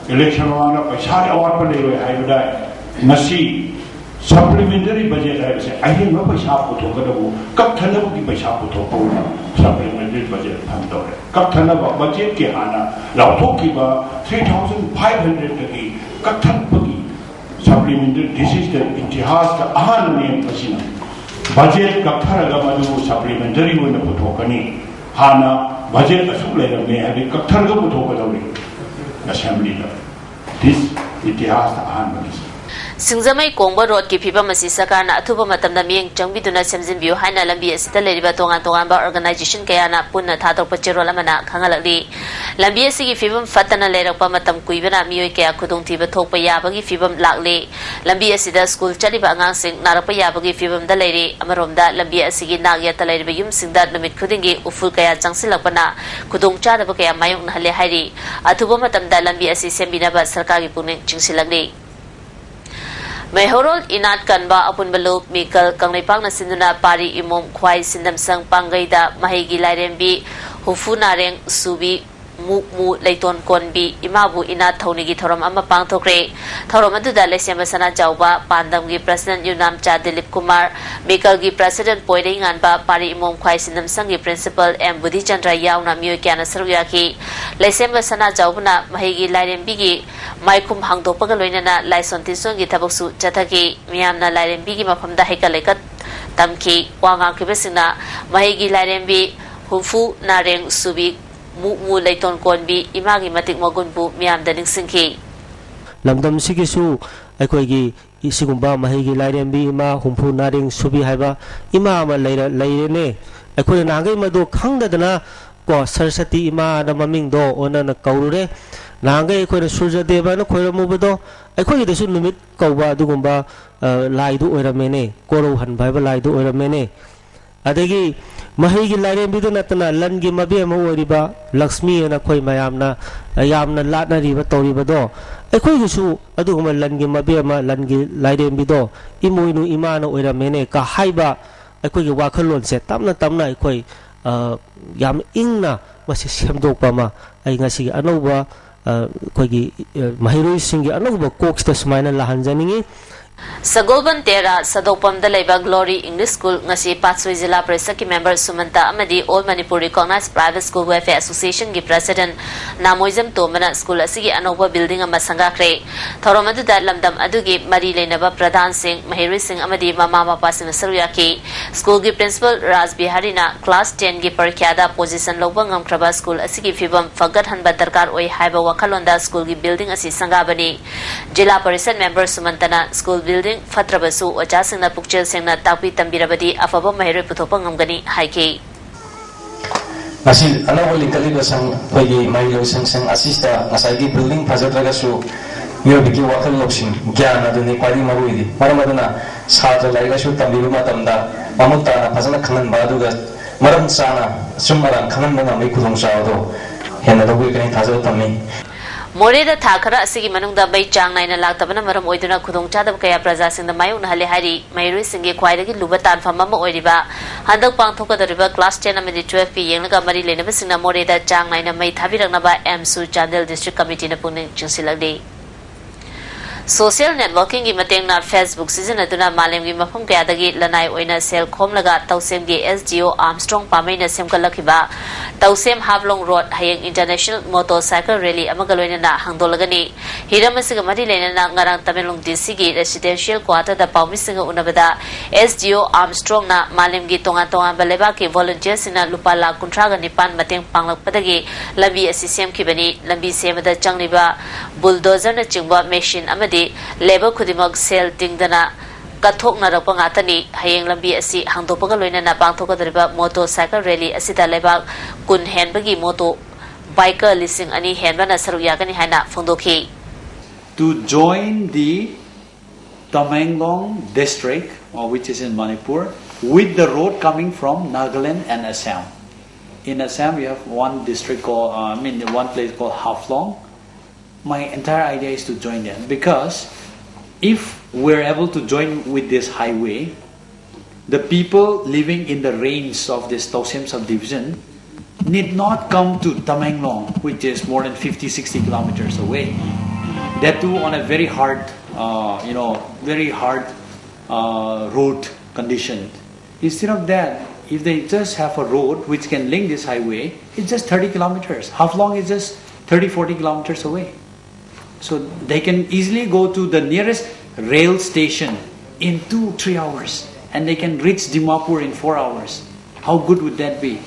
ꯏꯂꯦꯛꯁꯟ ꯃꯃꯥꯡꯗ ꯄꯩꯁꯥꯒꯤ ꯑꯋꯥꯠꯄ ꯂꯩꯔꯣꯏ ꯍꯥꯏꯕꯗ, ꯉꯁꯤ ꯁꯄ꯭ꯂꯤꯃꯦꯟꯇꯔꯤ ꯕꯖꯦꯠ ꯍꯥꯏꯕꯁꯦ ꯑꯍꯦꯟꯕ ꯄꯩꯁꯥ ꯄꯨꯊꯣꯛꯀꯗꯕ, ꯀꯛꯊꯅꯕꯒꯤ ꯄꯩꯁꯥ ꯄꯨꯊꯣꯛꯄ ꯑꯣꯏꯅ ꯁꯄ꯭ꯂꯤꯃꯦꯟꯇꯔꯤ ꯕꯖꯦꯠ ꯐꯟ ꯇꯧꯔꯦ꯫ ꯀꯛꯊꯅꯕ ꯕꯖꯦꯠꯀꯤ ꯍꯥꯟꯅ ꯂꯥꯎꯊꯣꯛꯈꯤꯕ ꯊ꯭ꯔꯤ ꯊꯥꯎꯖꯟ ꯐꯥꯏꯚ ꯍꯟꯗ꯭ꯔꯦꯗꯇꯒꯤ ꯀꯛꯊꯠꯄꯒꯤ ꯁꯄ꯭ꯂꯤꯃꯦꯟꯇꯔꯤ, ꯗꯤꯁꯤꯁꯇ ꯏꯇꯤꯍꯥꯁꯇ ꯑꯍꯥꯟꯕꯅꯦ ꯃꯁꯤꯅ꯫ ꯕꯖꯦꯠ ꯀꯛꯊꯔꯒ ꯃꯗꯨꯕꯨ ꯁꯄ꯭ꯂꯤꯃꯦꯟꯇꯔꯤ ꯑꯣꯏꯅ ꯄꯨꯊꯣꯛꯀꯅꯤ꯫ ꯍꯥꯟꯅ ꯕꯖꯦꯠ ꯑꯁꯨꯛ ꯂꯩꯔꯝꯃꯦ ꯍꯥꯏꯕꯗꯤ ꯀꯛꯊꯔꯒ ꯄꯨꯊꯣꯛꯀꯗꯧꯔꯤ ꯑꯦꯁꯦꯝꯕ꯭ꯂꯤꯗ꯫ ꯗꯤꯁ ꯏꯇꯤꯍꯥꯁꯇ ꯑꯍꯥꯟꯕꯅꯤ꯫ ꯁꯤꯡꯖꯃꯩ ꯀꯣꯡꯕ ꯔꯣꯗꯀꯤ ꯐꯤꯕꯝ ꯑꯁꯤ ꯁꯔꯀꯥꯔꯅ ꯑꯊꯨꯕ ꯃꯇꯝꯗ ꯃꯤꯠꯌꯦꯡ ꯆꯪꯕꯤꯗꯨꯅ ꯁꯦꯝꯖꯤꯟꯕꯤꯌꯨ ꯍꯥꯏꯅ ꯂꯝꯕꯤ ꯑꯁꯤꯗ ꯂꯩꯔꯤꯕ ꯇꯣꯉꯥꯟ ꯇꯣꯉꯥꯟꯕ ꯑꯣꯔꯒꯅꯥꯏꯖꯦꯁꯟ ꯀꯌꯥꯅ ꯄꯨꯟꯅ ꯊꯥꯗꯣꯔꯛꯄ ꯆꯦꯔꯣꯜ ꯑꯃꯅ ꯈꯪꯍꯜꯂꯛꯂꯤ꯫ ꯂꯝꯕꯤ ꯑꯁꯤꯒꯤ ꯐꯤꯕꯝ ꯐꯠꯇꯅ ꯂꯩꯔꯛꯄ ꯃꯇꯝ ꯀꯨꯏꯕꯅ ꯃꯤꯑꯣꯏ ꯀꯌꯥ ꯈꯨꯗꯣꯡꯊꯤꯕ ꯊꯣꯛꯄ ꯌꯥꯕꯒꯤ ꯐꯤꯕꯝ ꯂꯥꯛꯂꯤ꯫ ꯂꯝꯕꯤ ꯑꯁꯤꯗ ꯁ꯭ꯀꯨꯜ ꯆꯠꯂꯤꯕ ꯑꯉꯥꯡꯁꯤꯡ ꯅꯥꯔꯛꯄ ꯌꯥꯕꯒꯤ ꯐꯤꯕꯝꯗ ꯂꯩꯔꯤ꯫ ꯑꯃꯔꯣꯝꯗ, ꯂꯝꯕꯤ ꯑꯁꯤꯒꯤ ꯅꯥꯛ ꯌꯦꯠꯇ ꯂꯩꯔꯤꯕ ꯌꯨꯝꯁꯤꯡꯗ ꯅꯨꯃꯤꯠ ꯈꯨꯗꯤꯡꯒꯤ ꯎꯐꯨꯜ ꯀꯌꯥ ꯆꯪꯁꯤꯜꯂꯛꯄꯅ ꯈꯨꯗꯣꯡꯆꯥꯗꯕ ꯀꯌꯥ ꯃꯥꯌꯣꯛꯅꯍꯜꯂꯦ ꯍꯥꯏꯔꯤ꯫ ꯑꯊꯨꯕ ꯃꯇꯝꯗ ꯂꯝꯕꯤ ꯑꯁꯤ ꯁꯦꯝꯕꯤꯅꯕ ꯁꯔꯀꯥꯔꯒꯤ ꯄꯨꯛꯅꯤꯡ ꯆꯤꯡꯁꯤꯜꯂꯛꯂꯤ꯫ ꯃꯩꯍꯧꯔꯣꯜ ꯏꯅꯥꯠ ꯀꯟꯕ ꯑꯄꯨꯟꯕ ꯂꯨꯞ ꯃꯤꯀꯜ ꯀꯪꯂꯩꯄꯥꯛꯅ ꯁꯤꯟꯗꯨꯅ ꯄꯥꯔꯤ ꯏꯃꯣꯝ ꯈ꯭ꯋꯥꯏ ꯁꯤꯟꯗꯝꯁꯪ ꯄꯥꯡꯒꯩꯗ ꯃꯍꯩꯒꯤ ꯂꯥꯏꯔꯦꯝꯕꯤ ꯍꯨꯝꯐꯨ ꯅꯥꯔꯦꯡ ꯁꯨꯕꯤ ꯃꯨꯛꯃꯨ ꯂꯩꯇꯣꯟ ꯀꯣꯟꯕꯤ ꯏꯃꯥꯕꯨ ꯏꯅꯥꯠ ꯊꯧꯅꯤꯒꯤ ꯊꯧꯔꯝ ꯑꯃ ꯄꯥꯡꯊꯣꯛꯈ꯭ꯔꯦ꯫ ꯊꯧꯔꯝ ꯑꯗꯨꯗ ꯂꯩꯁꯦꯝꯕ ꯁꯅꯥꯖꯥꯎꯕ, ꯄꯥꯟꯗꯝꯒꯤ ꯄ꯭ꯔꯁꯤꯗꯦꯟꯠ ꯌꯨꯝꯅꯥꯝꯆꯥ ꯗꯤꯂꯤꯞ ꯀꯨꯃꯥꯔ, ꯃꯤꯀꯜꯒꯤ ꯄ꯭ꯔꯁꯤꯗꯦꯟꯠ ꯄꯣꯏꯔꯩꯉꯥꯟꯕ, ꯄꯥꯔꯤ ꯏꯃꯣꯝ ꯈ꯭ꯋꯥꯏ ꯁꯤꯟꯗꯝꯁꯪꯒꯤ ꯄ꯭ꯔꯤꯟꯁꯤꯄꯜ ꯑꯦꯝ ꯕꯨꯙꯤꯆꯟꯗ꯭ꯔ ꯌꯥꯎꯅ ꯃꯤꯑꯣꯏ ꯀꯌꯥꯅ ꯁꯔꯨꯛ ꯌꯥꯈꯤ꯫ ꯂꯩꯁꯦꯝꯕ ꯁꯅꯥꯖꯥꯎꯕꯅ ꯃꯍꯩꯒꯤ ꯂꯥꯏꯔꯦꯝꯕꯤꯒꯤ ꯃꯥꯏꯈꯨꯝ ꯍꯥꯡꯗꯣꯛꯄꯒ ꯂꯣꯏꯅꯅ ꯂꯥꯏꯁꯣꯟ ꯇꯤꯟꯁꯣꯟꯒꯤ ꯊꯕꯛꯁꯨ ꯆꯠꯊꯈꯤ꯫ ꯃꯤꯌꯥꯝꯅ ꯂꯥꯏꯔꯦꯝꯕꯤꯒꯤ ꯃꯐꯝꯗ ꯍꯩꯀꯠ ꯂꯩꯀꯠ ꯇꯝꯈꯤ꯫ ꯋꯥ ꯉꯥꯡꯈꯤꯕꯁꯤꯡꯅ ꯃꯍꯩꯒꯤ ꯂꯥꯏꯔꯦꯝꯕꯤ ꯍꯨꯝꯐꯨ ꯅꯥꯔꯦꯡ ꯁꯨꯕꯤ ꯃꯨꯛꯃꯨ ꯂꯩꯇꯣꯟ ꯀꯣꯟꯕꯤ ꯏꯃꯥꯒꯤ ꯃꯇꯤꯛ ꯃꯒꯨꯟꯕꯨ ꯃꯤꯌꯥꯝꯗ ꯅꯤꯡꯁꯤꯡꯈꯤ꯫ ꯂꯝꯗꯝꯁꯤꯒꯤꯁꯨ ꯑꯩꯈꯣꯏꯒꯤ ꯁꯤꯒꯨꯝꯕ ꯃꯍꯩꯒꯤ ꯂꯥꯏꯔꯦꯝꯕꯤ ꯏꯃꯥ ꯍꯨꯝꯐꯨ ꯅꯥꯔꯦꯡ ꯁꯨꯕꯤ ꯍꯥꯏꯕ ꯏꯃꯥ ꯑꯃ ꯂꯩꯔ-, ꯂꯩꯔꯦꯅꯦ꯫ ꯑꯩꯈꯣꯏꯅ ꯅꯍꯥꯟꯈꯩ ꯃꯗꯨ ꯈꯪꯗꯗꯅ ꯀꯣ, ꯁꯔꯁꯇꯤ ꯏꯃꯥꯅ ꯃꯃꯤꯡꯗꯣ ꯑꯣꯟꯅꯅ ꯀꯧꯔꯨꯔꯦ꯫ ꯅꯍꯥꯟꯈꯩ ꯑꯩꯈꯣꯏꯅ ꯁꯨꯔꯖꯗꯦꯕꯅ ꯈꯣꯏꯔꯝꯃꯨꯕꯗꯣ ꯑꯩꯈꯣꯏꯒꯤꯗꯁꯨ ꯅꯨꯃꯤꯠ ꯀꯧꯕ ꯑꯗꯨꯒꯨꯝꯕ, ꯑ, ꯂꯥꯏꯗꯨ ꯑꯣꯏꯔꯝꯃꯦꯅꯦ, ꯀꯣꯔꯧꯍꯟꯕ ꯍꯥꯏꯕ ꯂꯥꯏꯗꯨ ꯑꯣꯏꯔꯝꯃꯦꯅꯦ꯫ ꯑꯗꯒꯤ ꯃꯍꯩꯒꯤ ꯂꯥꯏꯔꯦꯝꯕꯤꯗ ꯅꯠꯇꯅ ꯂꯟꯒꯤ ꯃꯕꯦꯝꯃ ꯑꯣꯏꯔꯤꯕ ꯂꯛꯁꯃꯤ ꯑꯅ ꯑꯩꯈꯣꯏ ꯃꯌꯥꯝꯅ ꯌꯥꯝꯅ ꯂꯥꯠꯅꯔꯤꯕ ꯇꯧꯔꯤꯕꯗꯣ, ꯑꯩꯈꯣꯏꯒꯤꯁꯨ ꯑꯗꯨꯒꯨꯝꯕ ꯂꯟꯒꯤ ꯃꯕꯦꯝꯃ, ꯂꯟꯒꯤ ꯂꯥꯏꯔꯦꯝꯕꯤꯗꯣ ꯏꯃꯣꯏꯅꯨ ꯏꯃꯥꯅ ꯑꯣꯏꯔꯝꯃꯦꯅꯦ ꯀ ꯍꯥꯏꯕ ꯑꯩꯈꯣꯏꯒꯤ ꯋꯥꯈꯜꯂꯣꯟꯁꯦ ꯇꯞꯅ ꯇꯞꯅ ꯑꯩꯈꯣꯏ, ꯑ, ꯌꯥꯝ ꯏꯪꯅ ꯃꯁꯤ ꯁꯦꯝꯗꯣꯛꯄ ꯑꯃ ꯑꯩ ꯉꯁꯤꯒꯤ ꯑꯅꯧꯕ ꯑ, ꯑꯩꯈꯣꯏꯒꯤ ꯑ, ꯃꯍꯩꯔꯣꯏꯁꯤꯡꯒꯤ ꯑꯅꯧꯕ ꯀꯣꯛꯁꯤꯗ ꯁꯨꯃꯥꯏꯅ ꯂꯥꯛꯍꯟꯖꯅꯤꯡꯉꯤ꯫ ꯁꯒꯣꯜꯕꯟ ꯇꯦꯔꯥ ꯁꯗꯧꯄꯝꯗ ꯂꯩꯕ ꯒ꯭ꯂꯣꯔꯤ ꯏꯪꯂꯤꯁ ꯁ꯭ꯀꯨꯜ ꯉꯁꯤ ꯄꯥꯠꯁꯣꯏ ꯖꯤꯂꯥ ꯄꯔꯤꯁꯠꯀꯤ ꯃꯦꯝꯕꯔ ꯁꯨꯃꯟꯇ ꯑꯃꯗꯤ All Manipur Recognized Private School Welfare Association ꯒꯤ ꯄ꯭ꯔꯦꯁꯤꯗꯦꯟꯠ ꯅꯥꯃꯣꯏꯖꯝ ꯇꯣꯝꯕꯅ ꯁ꯭ꯀꯨꯜ ꯑꯁꯤꯒꯤ ꯑꯅꯧꯕ ꯕꯤꯜꯗꯤꯡ ꯑꯃ ꯁꯪꯒꯥꯈ꯭ꯔꯦ꯫ ꯊꯧꯔꯝ ꯑꯗꯨꯗ ꯂꯝꯗꯝ ꯑꯗꯨꯒꯤ ꯃꯔꯤ ꯂꯩꯅꯕ ꯄ꯭ꯔꯙꯥꯟꯁꯤꯡ, ꯃꯍꯩꯔꯣꯏꯁꯤꯡ ꯑꯃꯗꯤ ꯃꯃꯥ ꯃꯄꯥꯁꯤꯡꯅ ꯁꯔꯨꯛ ꯌꯥꯈꯤ꯫ ꯁ꯭ꯀꯨꯜꯒꯤ ꯄ꯭ꯔꯤꯟꯁꯤꯄꯥꯜ ꯔꯥꯖ ꯕꯤꯍꯥꯔꯤꯅ ꯀ꯭ꯂꯥꯁ ꯇꯦꯟꯒꯤ ꯄꯔꯤꯈ꯭ꯌꯥꯗ ꯄꯣꯖꯤꯁꯟ ꯂꯧꯕ ꯉꯝꯈ꯭ꯔꯕ ꯁ꯭ꯀꯨꯜ ꯑꯁꯤꯒꯤ ꯐꯤꯕꯝ ꯐꯒꯠꯍꯟꯕ ꯗꯔꯀꯥꯔ ꯑꯣꯏ ꯍꯥꯏꯕ ꯋꯥꯈꯜꯂꯣꯟꯗ ꯁ꯭ꯀꯨꯜꯒꯤ ꯕꯤꯜꯗꯤꯡ ꯑꯁꯤ ꯁꯪꯒꯥꯕꯅꯤ꯫ ꯖꯤꯂꯥ ꯄꯔꯤꯁꯠ ꯃꯦꯝꯕꯔ ꯁꯨꯃꯟꯇꯅ ꯁ꯭ꯀꯨꯜ ꯕꯤꯜꯗꯤꯡ ꯐꯠꯇ꯭ꯔꯕꯁꯨ ꯑꯣꯖꯥꯁꯤꯡꯅ ꯄꯨꯛꯆꯦꯜ ꯁꯦꯡꯅ ꯇꯥꯛꯄꯤ ꯇꯝꯕꯤꯔꯕꯗꯤ ꯑꯐꯕ ꯃꯍꯩꯔꯣꯏ ꯄꯨꯊꯣꯛꯄ ꯉꯝꯒꯅꯤ ꯍꯥꯏꯈꯤ꯫ ꯉꯁꯤ ꯑꯅꯧꯕ ꯂꯤꯡꯈꯠꯂꯤꯕ ꯁꯪ ꯑꯩꯈꯣꯏꯒꯤ ꯃꯍꯩꯔꯣꯏ ꯁꯪꯁꯤꯡ ꯑꯁꯤꯁꯤꯗ ꯉꯁꯥꯏꯒꯤ ꯕꯤꯜꯗꯤꯡ ꯐꯖꯗ꯭ꯔꯒꯁꯨ ꯃꯤꯑꯣꯏꯕꯒꯤ ꯋꯥꯈꯜ ꯂꯧꯁꯤꯡ, ꯒ꯭ꯌꯥꯟ ꯑꯗꯨꯅꯤ ꯈ꯭ꯋꯥꯏꯗꯒꯤ ꯃꯔꯨ ꯑꯣꯏꯔꯤ꯫ ꯃꯔꯝ ꯑꯗꯨꯅ ꯁꯥꯇ꯭ꯔ ꯂꯥꯏꯔꯤꯛ ꯂꯥꯏꯁꯨ ꯇꯝꯕꯤꯕ ꯃꯇꯝꯗ ꯃꯃꯨꯠ ꯇꯥꯅ ꯐꯖꯅ ꯈꯪꯍꯟꯕ ꯑꯗꯨꯒ ꯃꯔꯝ ꯆꯥꯅ ꯑꯆꯨꯝ ꯑꯔꯥꯟ ꯈꯪꯍꯟꯕ ꯉꯝꯕꯒꯤ ꯈꯨꯗꯣꯡꯆꯥꯕꯗꯣ ꯍꯦꯟꯅ ꯂꯧꯕꯤꯔꯛꯀꯅꯤ ꯊꯥꯖꯕ ꯊꯝꯃꯤ꯫ ꯃꯣꯔꯦꯗ ꯊꯥ ꯈꯔ ꯑꯁꯤꯒꯤ ꯃꯅꯨꯡꯗ ꯃꯩ ꯆꯥꯡ ꯅꯥꯏꯅ ꯂꯥꯛꯇꯕꯅ ꯃꯔꯝ ꯑꯣꯏꯗꯨꯅ ꯈꯨꯗꯣꯡꯆꯥꯗꯕ ꯀꯌꯥ ꯄ꯭ꯔꯖꯥꯁꯤꯡꯗ ꯃꯥꯌꯣꯛꯅꯍꯜꯂꯦ ꯍꯥꯏꯔꯤ꯫ ꯃꯍꯩꯔꯣꯏꯁꯤꯡꯒꯤ ꯈ꯭ꯋꯥꯏꯗꯒꯤ ꯂꯨꯕ ꯇꯥꯟꯐꯝ ꯑꯃ ꯑꯣꯏꯔꯤꯕ ꯍꯟꯗꯛ ꯄꯥꯡꯊꯣꯛꯀꯗꯧꯔꯤꯕ ꯀ꯭ꯂꯥꯁ ꯇꯦꯟ ꯑꯃꯗꯤ ꯇꯨꯋꯦꯜꯐꯀꯤ ꯌꯦꯡꯂꯒ ꯃꯔꯤ ꯂꯩꯅꯕꯁꯤꯡꯅ ꯃꯣꯔꯦꯗ ꯆꯥꯡ ꯅꯥꯏꯅ ꯃꯩ ꯊꯥꯕꯤꯔꯛꯅꯕ ꯑꯦꯝꯁꯨ ꯆꯥꯟꯗꯦꯜ ꯗꯤꯁꯇ꯭ꯔꯤꯛ ꯀꯃꯤꯇꯤꯅ ꯄꯨꯛꯅꯤꯡ ꯆꯤꯡꯁꯤꯜꯂꯛꯂꯤ꯫ ꯁꯣꯁꯤꯌꯦꯜ ꯅꯦꯠꯋꯥꯔꯀꯤꯡꯒꯤ ꯃꯇꯦꯡꯅ Facebook ꯁꯤꯖꯤꯟꯅꯗꯨꯅ ꯃꯥꯂꯦꯝꯒꯤ ꯃꯐꯝ ꯀꯌꯥꯗꯒꯤ ꯂꯅꯥꯏ ꯑꯣꯏꯅ ꯁꯦꯜ ꯈꯣꯝꯂꯒ ꯇꯧꯁꯦꯝꯒꯤ ꯑꯦꯁ ꯗꯤ ꯑꯣ ꯑꯥꯔꯝꯁꯇ꯭ꯔꯣꯡ ꯄꯥꯝꯕꯩꯅ ꯁꯦꯝꯒꯠꯂꯛꯈꯤꯕ ꯇꯧꯁꯦꯝ ꯍꯥꯐꯂꯣꯡ ꯔꯣꯗ ꯍꯌꯦꯡ ꯏꯟꯇꯔꯅꯦꯁꯅꯦꯜ ꯃꯣꯇꯣꯔ ꯁꯥꯏꯀꯜ ꯔꯦꯂꯤ ꯑꯃꯒ ꯂꯣꯏꯅꯅ ꯍꯥꯡꯗꯣꯛꯂꯒꯅꯤ꯫ ꯍꯤꯔꯝ ꯑꯁꯤꯒ ꯃꯔꯤ ꯂꯩꯅꯅ ꯉꯔꯥꯡ ꯇꯃꯦꯡꯂꯣꯡ ꯗꯤ ꯁꯤꯒꯤ ꯔꯦꯁꯤꯗꯦꯟꯁꯤꯌꯦꯜ ꯀ꯭ꯋꯥꯇꯔꯗ ꯄꯥꯎꯃꯤꯁꯤꯡꯒ ꯎꯅꯕꯗ ꯑꯦꯁ ꯗꯤ ꯑꯣ ꯑꯥꯔꯝꯁꯇ꯭ꯔꯣꯡꯅ ꯃꯥꯂꯦꯝꯒꯤ ꯇꯣꯉꯥꯟ ꯇꯣꯉꯥꯟꯕ ꯂꯩꯕꯥꯛꯀꯤ ꯚꯣꯂꯨꯟꯇꯤꯌꯔꯁꯤꯡꯅ ꯂꯨꯄꯥ ꯂꯥꯈ ꯀꯨꯟꯊ꯭ꯔꯥꯒ ꯅꯤꯄꯥꯟ ꯃꯇꯦꯡ ꯄꯥꯡꯂꯛꯄꯗꯒꯤ ꯂꯝꯕꯤ ꯑꯁꯤ ꯁꯦꯝꯈꯤꯕꯅꯤ꯫ ꯂꯝꯕꯤ ꯁꯦꯝꯕꯗ ꯆꯪꯂꯤꯕ ꯕꯨꯜꯗꯣꯖꯔꯅꯆꯤꯡꯕ ꯃꯦꯁꯤꯟ ꯑꯃꯗꯤ ꯂꯦꯕꯔ ꯈꯨꯗꯤꯡꯃꯛ ꯁꯦꯜ ꯇꯤꯡꯗꯅ ꯀꯠꯊꯣꯛꯅꯔꯛꯄ ꯉꯥꯛꯇꯅꯤ꯫ ꯍꯌꯦꯡ ꯂꯝꯕꯤ ꯑꯁꯤ ꯍꯥꯡꯗꯣꯛꯄꯒ ꯂꯣꯏꯅꯅ ꯄꯥꯡꯊꯣꯛꯀꯗꯧꯔꯤꯕ ꯃꯣꯇꯣꯔ ꯁꯥꯏꯀꯜ ꯔꯦꯂꯤ ꯑꯁꯤꯗ ꯂꯩꯕꯥꯛ ꯀꯨꯟ ꯍꯦꯟꯕꯒꯤ ꯃꯣꯇꯣ ꯕꯥꯏꯀꯔ ꯂꯤꯁꯤꯡ ꯑꯅꯤ ꯍꯦꯟꯕꯅ ꯁꯔꯨꯛ ꯌꯥꯒꯅꯤ ꯍꯥꯏꯅ ꯐꯣꯡꯗꯣꯛꯈꯤ꯫ To join the Tamenglong district, uh, which is in Manipur, with the road coming from Nagaland and Assam. In Assam, you have one district called, uh, I mean, one place called Haflong. My entire idea is to join them because if we're able to join with this highway, the people living in the range of this Tousem subdivision need not come to Tamenglong, which is more than fifty, sixty kilometers away. That too on a very hard, uh, you know, very hard uh, road condition. Instead of that, if they just have a road which can link this highway, it's just thirty kilometers. Haflong is just thirty, forty kilometers away. So they can easily go to the nearest rail station in two, three hours, and they can reach Dimapur in four hours. How good would that be?